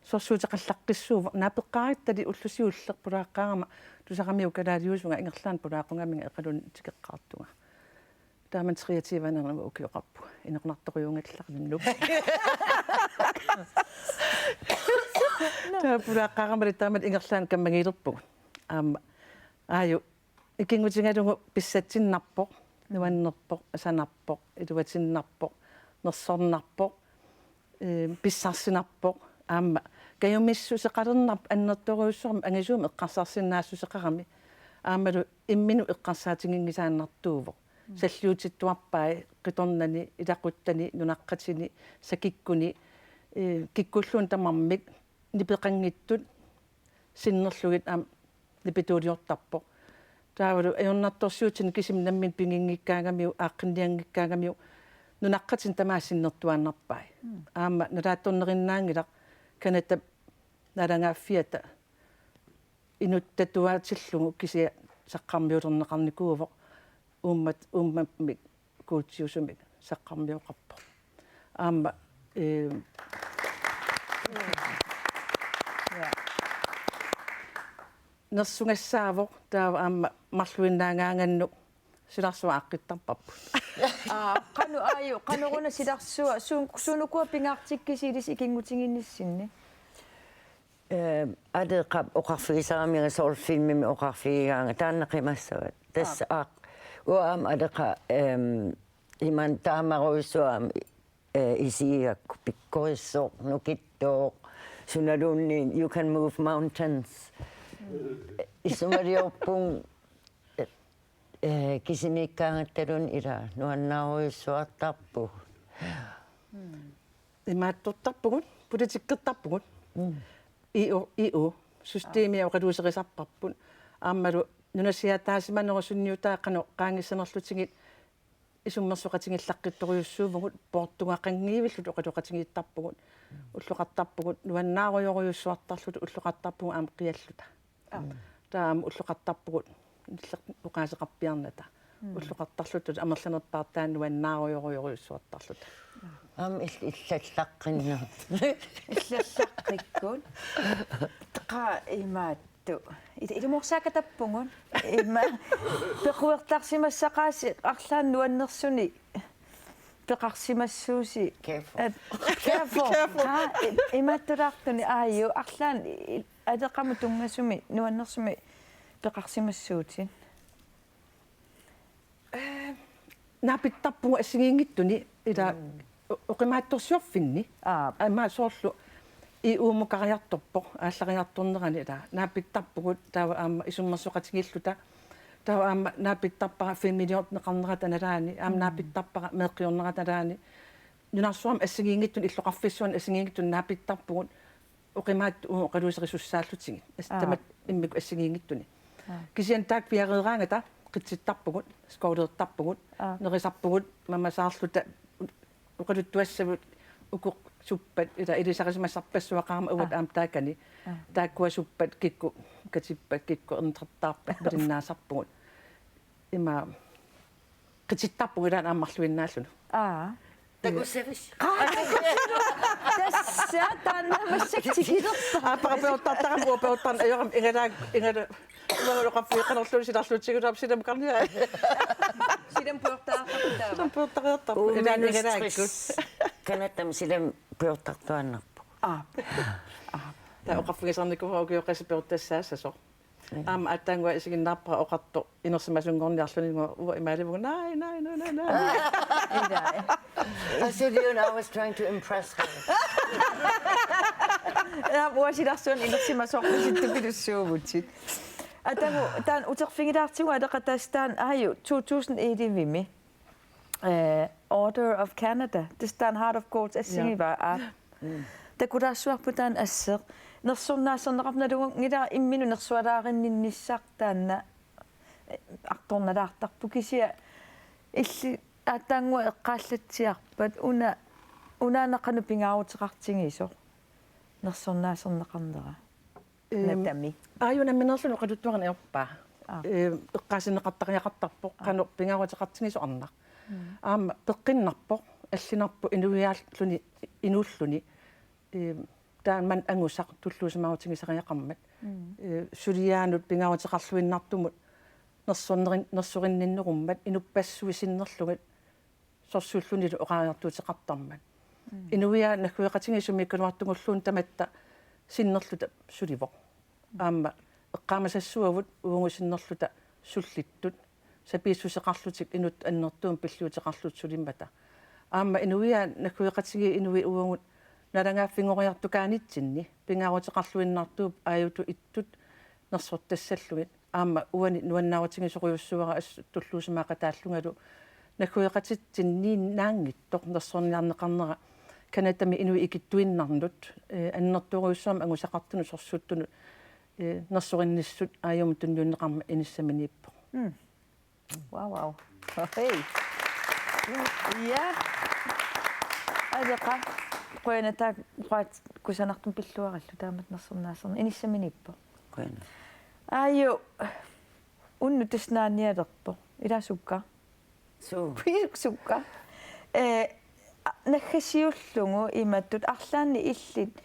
sorsuuteqallaqqissuuvoq, naapeqqaarattali ulloq siulleq pulaaqqaarama tusaramiuk kalaaliusunga ingerlaannaq pulaaqqugamik eqaluunniit tikeqqaartunga. Taamani treogtyveanernimut ukioqarpunga. Inequnartorujuunngilaq nunnup. Taava pulaaqqaaramali taamani ingerlaannaq kammagiilerpugut. Aamma aaju ikinngutigalugu pissatsinnarpoq, nuannerpoq, asanarpoq, iluatinnarpoq, nersornarpoq, ee, pissarsinarpoq, aamma kajumissuseqalernarpoq annertoorujussuarmik angisuumik eqqarsarsinnaassuseqarami, aammalu imminut eqqarsaatiginngisaannartuuvoq. Salliutittuarpai qitornani, ilaquttani, nunaqqatini, sakikkuni, ee, kikkulluunniit tamarmik nipeqanngitsut sinnerlugit aamma nipituuliortarpoq. Taavalu ajornartorsiutinik kisimik nammineq piginngikkaangamiuk, aaqqinnianngikkaangamiuk, nunaqqatinik tamaasa sinnertuaannarpai. Mm. Aamma nalaattornerinnaanngilaq Canadap naalagaaffiata inuttatuaatillugu kisianni saqqarmiulerneqarnikuuvoq uummat-, uummammik kuutsiusumik saqqarmioqarpoq. Aamma, ee, nersugassaavoq taava aamma marluinnaagaangannut silarsuaq aaqqittarparput. Aa, qanoq aaju, qanoruna silarsua, suun-, suunukua pingaartikkisi ilissi ikinngutiginissinni? Ehm, Aleqa oqarfigisaramiga soorlu filmimi oqarfigigaanga taanna qimassavat. Tassa aap, aaq, uanga aamma Aleqa, ehm, imannak taamarujussuaq aamma, eh, isigigakku pikkorissoq, nukittooq, sunaluunniit you can move mountains. Isumaliorpunga, eh, kisimiikkaangattaluunniit ila nuannaarujussuartarpugut. Imaattortarpugut, politikkertarpugut. Mm. E U, E U, systemia oqaluuserisarparput. Aammalu nunasiaataasimanerup sunniutaa qanoq qaangissanerlutigit isummersoqatigiillaqqittorujussuuvugut, poortugaqanngivilluta oqaloqatigiittarpugut, ulloqartarpugut, nuannaarujorujussuartarluta ulloqartarpugut aamma qialluta. Aap. Taava aamma ulloqartarpugut, nilleq oqaaseqarpiarnata. Mm. Ulloqartarluta amerlanerpaartaat nuannaarujorujorujussuartarluta. Aamma ill-, illallaqqinneq. Illallaqqikkut. Qaa imaattoq. Il-, ilumoorsaakatappugut. Ima pequertarsimassaqaasi arlaannik nuannersunik peqarsimassuusi. Careful. At-, careful. Careful. Qaa, i-, imaattulaartunik aaju arlaannik i-, Aleqamut tunngasumik nuannersumik peqarsimassuutit? Eh, naapittarpugut assigiinngitsuni ila. Mm. O-, oqimaatsorsiorfinni. Aap. Aamma soorlu E U-mukkariartorpoq, aallariartornerani ila. Naapittarpugut taava aamma isummersoqatigiilluta. Taava aamma naapittarpara filmiliorneqarnerata nalaani, aamma. Mm. Naapittarpara meeqqiornerata nalaani. Nunarsuarmi assigiinngitsuni, illoqarfissuarni assigiinngitsuni naapittarpugut. Oqimaatsugut oqaluuserisussaallutigit. As-, aap, tamatta immikkut assigiinngitsuni. Aap. Kisianni taakku piareeraangata qitsittarpugut, skolertarpugut, aap, nerisarpugut, mamasaarluta oqaluttuassavut uku suppat, ila ilisarisimasarpassuaqarama uagut. Aap. Aamma taakani. Aap. Taakkua suppat kikkut katippat, kikkut ernertaarpat malinnaasarpugut. Ima qitsittarpugut ilaanni aamma marluinnaalluni. Aa. Takussavisi. Aa, takussavisi. Tassa taanna massakkut tikilerpara. Aa, para peortartarama, uanga peortarneq ajorama, igalaak-, igala-, uanga oqarfigeqqanerlunga silarlutigulaarpoq silamukarniai. Silammik peortartarpugut taava. Silammik peortartarpugut. Uummi ilaanni minus igalaakku. Tres. Canadami silammik peortartuaannarpugut. Aa. Aa. Taava oqarfigisarnikuuara ukioqassaq peortassaassasoq. Aamma aatsaannguaq isiginnaarpara oqartoq inersimasunngorniarluni, uanga imaalivugut: "Naai, naai, naai, naai, naai." Ilaa. I said, you know, I was trying to impress her. Ja, uanga silarsuaq inersimasoorpasittupilussuuvutit. Atagu, taanna uterfigilaartigu Aleqa, tassa taanna aaju to tusind elleve-mi. Eh, Order of Canada, tassa taanna Heart of Gold assigivaa, aap. Mm. Takulaassuarput taanna asseq. Nersornaaserneqarpoq, nalunngilara imminut nersualaarinninnissaq taanna, eh, artornalaartarpoq, kisianni illit aatsaannguaq eqqaallatsiarpat una, unaana qanoq pingaaruteqartigisoq nersornaaserneqarnera? Ehm, natami. Aaju nammineerluni oqaluttuarina ajorpaa. Aa. Ehm, eqqaasinneqartariaqartarpoq, aa, qanoq pingaaruteqartigisoq arnaq. Mm. Aamma peqqinnarpoq, allinarpoq inuiaalluni, inuulluni. Ehm, taama angusaq tulluusimaarutigisariaqarmat. Mm. Eh, suliaanut pingaaruteqarluinnartumut nersornerin-, nersorinninnerummat inuppassuit sinnerlugit sorsuullunilu oqariartuuteqartarmat. Mm. Inuiaat naggueqatigiit sumiikkaluartugulluunniit tamatta sinnerluta sulivoq. Aamma eqqaamasassuavut uagut sinnerluta sullittut, sapiissuseqarlutik inuttut annertuumik pilliuteqarlutik sulimmata. Aamma inuiaat naggueqatigiit inuit uagut naalagaaffinngoriartukaanitsinni pingaaruteqarluinnartuupput aajutut ittut nersortassallugit. Aamma uani nuannaarutigisorujussuuara assut tulluusimaaqataallungalu naggueqatitsinniinnaanngitsoq nersorniarneqarnera Canadami inuit ikittuinnarnut, eh, annertoorujussuarmik angusaqartunut sorsuuttunut, eh, nersorinnissut aajumut tunniunneqarmat inissaminiippoq. Mm. Wow, wow. Hej. Ja. Aleqa, qujanaq taakku kusanartumik pilluarillu taamatut nersornaaserneq inissaminiippoq. Qujanaq. Aaju, unnuk tassa naanialerpoq. Ilaa sukka? Suu. Piuk sukka. Eh, a-, naggasiullugu imatut arlaannik illit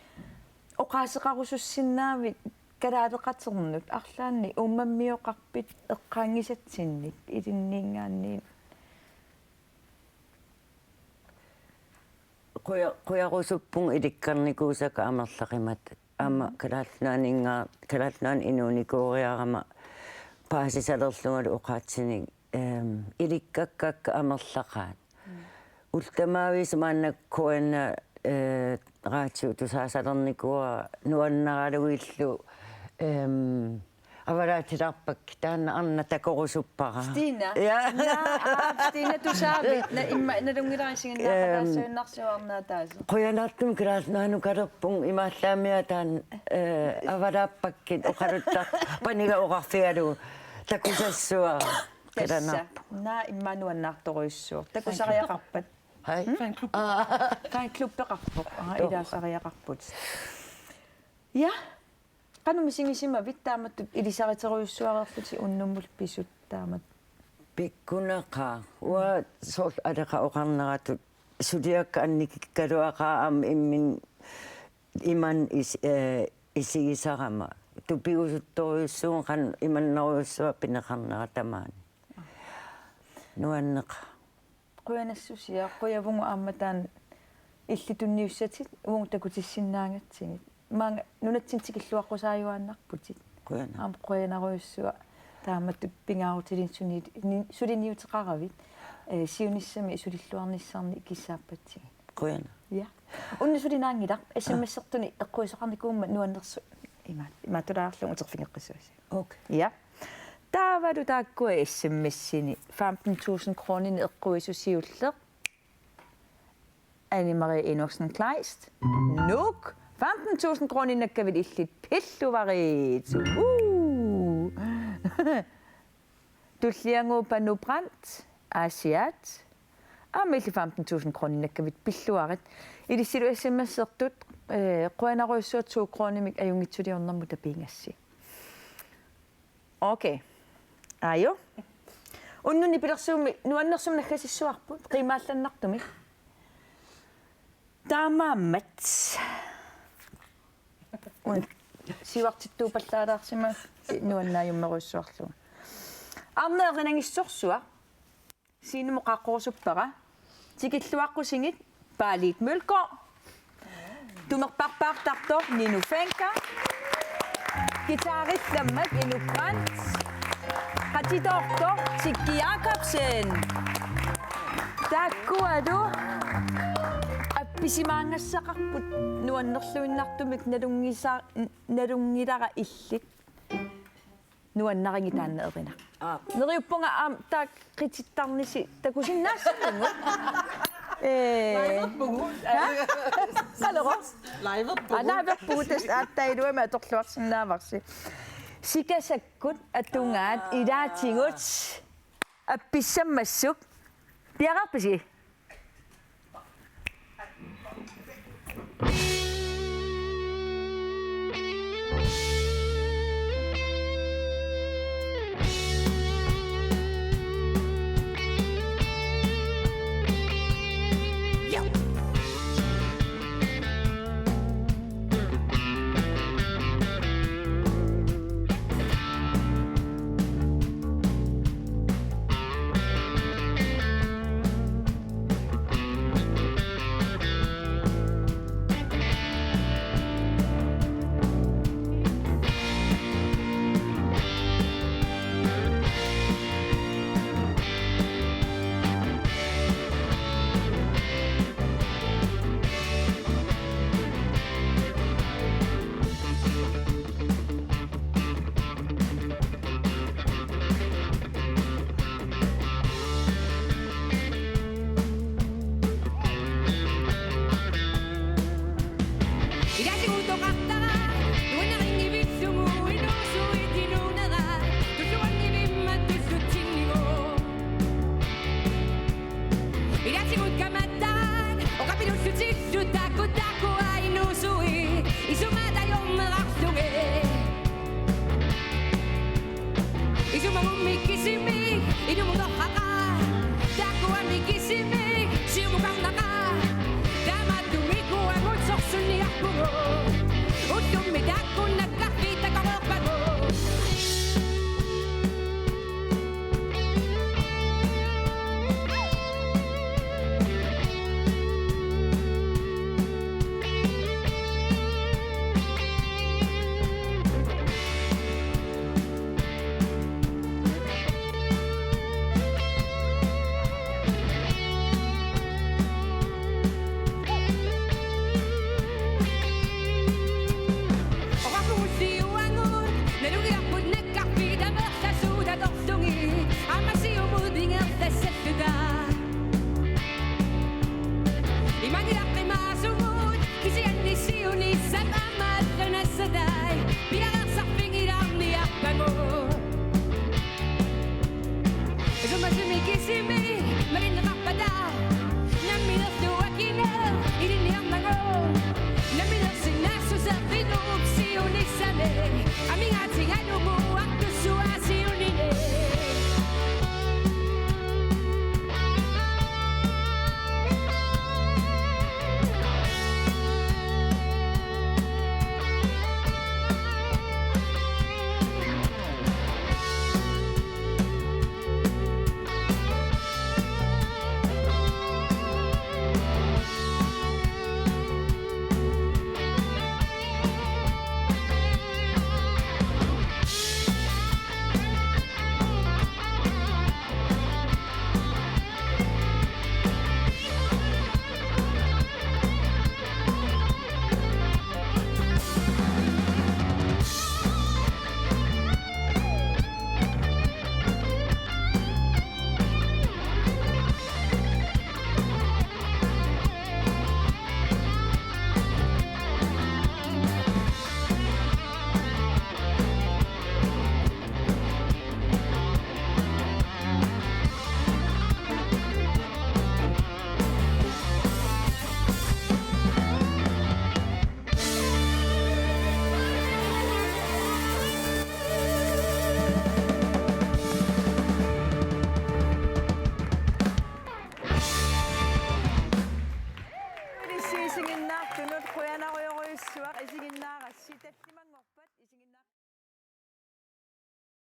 oqaaseqarusussinnaavit kalaaleqaternut arlaannik uummammioqarpit eqqaanngisatsinnik ilinniingaanniit? Quja-, qujarusuppunga ilikkarnikuusakka amerlaqimmat. Aamma Kalaallit Nunaanninngaa-, Kalaallit Nunaanni inuunikooriarama paasisalerlungalu oqaatsinik, ehm, ilikkakkakka amerlaqaat. Mm. Ullut tamaviisa maannakkut K N R, eh, radio tusaasalernikuuara nuannaralugillu, ehm, avalaatilaarpakkit taanna arnaq takorusuppara. Stina? Ja. Naa, aa, Stina tusaavit. Na imma, nalunngilara isiginnaarpata. Ehm, taassuinnarsuarnaa taasu. Qujanartumik Kalaallit Nunaannukalerpunga imaallaammiaa taanna, eh, avalaappakkit oqaluttar-, paniga oqarfigalugu takusassuara. Tassa. Qujanarpoq. Naa imma nuannaartorujussuuvoq. Takusariaqarpat. Hej. Hmm? Fanklub. Aa. Fanklubbeqarpoq. Aa, joo. Ilaasariaqarput. Ja. Qanoq misigisimavit taamatut ilisariterujussaareerlutit unnummut pisut taamatut? Pikkunaqaaq. Uanga soorlu Aleqa oqarneratut suliakka annikikkaluaqaat aamma imminut imannak is-, eh, isigisarama. Tupigusuttorujussuuvunga qanoq imannerujussuaq pineqarnera tamaani. Nuanneqaaq. Qujanassusia, qujavugut aamma taanna illit tunniussatit, uagut takutissinnaagatsigit. Maanga nunatsinni tikilluaqqusaajuaannarputit. Qujanaq. Aamma qujanarujussuaq taamatut pingaarutilik suni-, ni-, suliniuteqaravit. Eh, siunissami sulilluarnissannik kissaappatsigit. Qujanaq. Ja. Unnuk suli naanngilaq, S M S-ertuni eqquisoqarnikuummat nuannersu-, ima-, imaattulaarlugu uterfigeqqissuusi. Okay. Ja. Taavalu taakkua S M S-ini femten tusind kroninik eqquisut siulleq. Anne Marie Enoksen Kleist. Nuuk. Femten tusind kroninik nakkavit illit pilluarit. Woo! Tulliaguup Panu Brandt. Aasiaat. Aamma illit femten tusind kroninik nakkavit pilluarit. Ilissilu S M S-ertut, eh, qujanarujussuaq to kronimik ajunngitsuliornermut tapiigassi. Okay. Aaju. Unnuk nipilersuummi nuannersumik naggasissuarput, qiimmaallannartumik. Taamaammat. Uan-, siuartittuuppallaalaarsimavit nuannaajummerujussuarlugu. Arnaq erinagissorsuaq. Scenemut qaaqqurusuppara. Tikilluaqqusigit Paaliit Mølgaard. Tumerparpaartartoq Ninu Fencker. Guitarittammat Inuk Brandt. Qatitoortoq Tikki Jakobsen. Taakkualu appisimaanngassaqarput nuannerluinnartumik nalunngisa-, nalunngilara illit. Nuannarigit taanna erinaq. Aap. Neriuppunga aamma taakku qitittarnisi takusinnaassavagut. Ee. Liverpugut. Ha? Alora. Liverpugut. Aa, liverpugut tassa aatsaat iluamik atorluarsinnaavarsi. Sikasakkut atugaat ilaatigut appissammassuk. Piareerpisi? Simi malinneqarpata namminerlu akineq ilinniarnagu. Namminersinnaassuseq qinuup siunissami amigaatigalugu artussuaq siunini.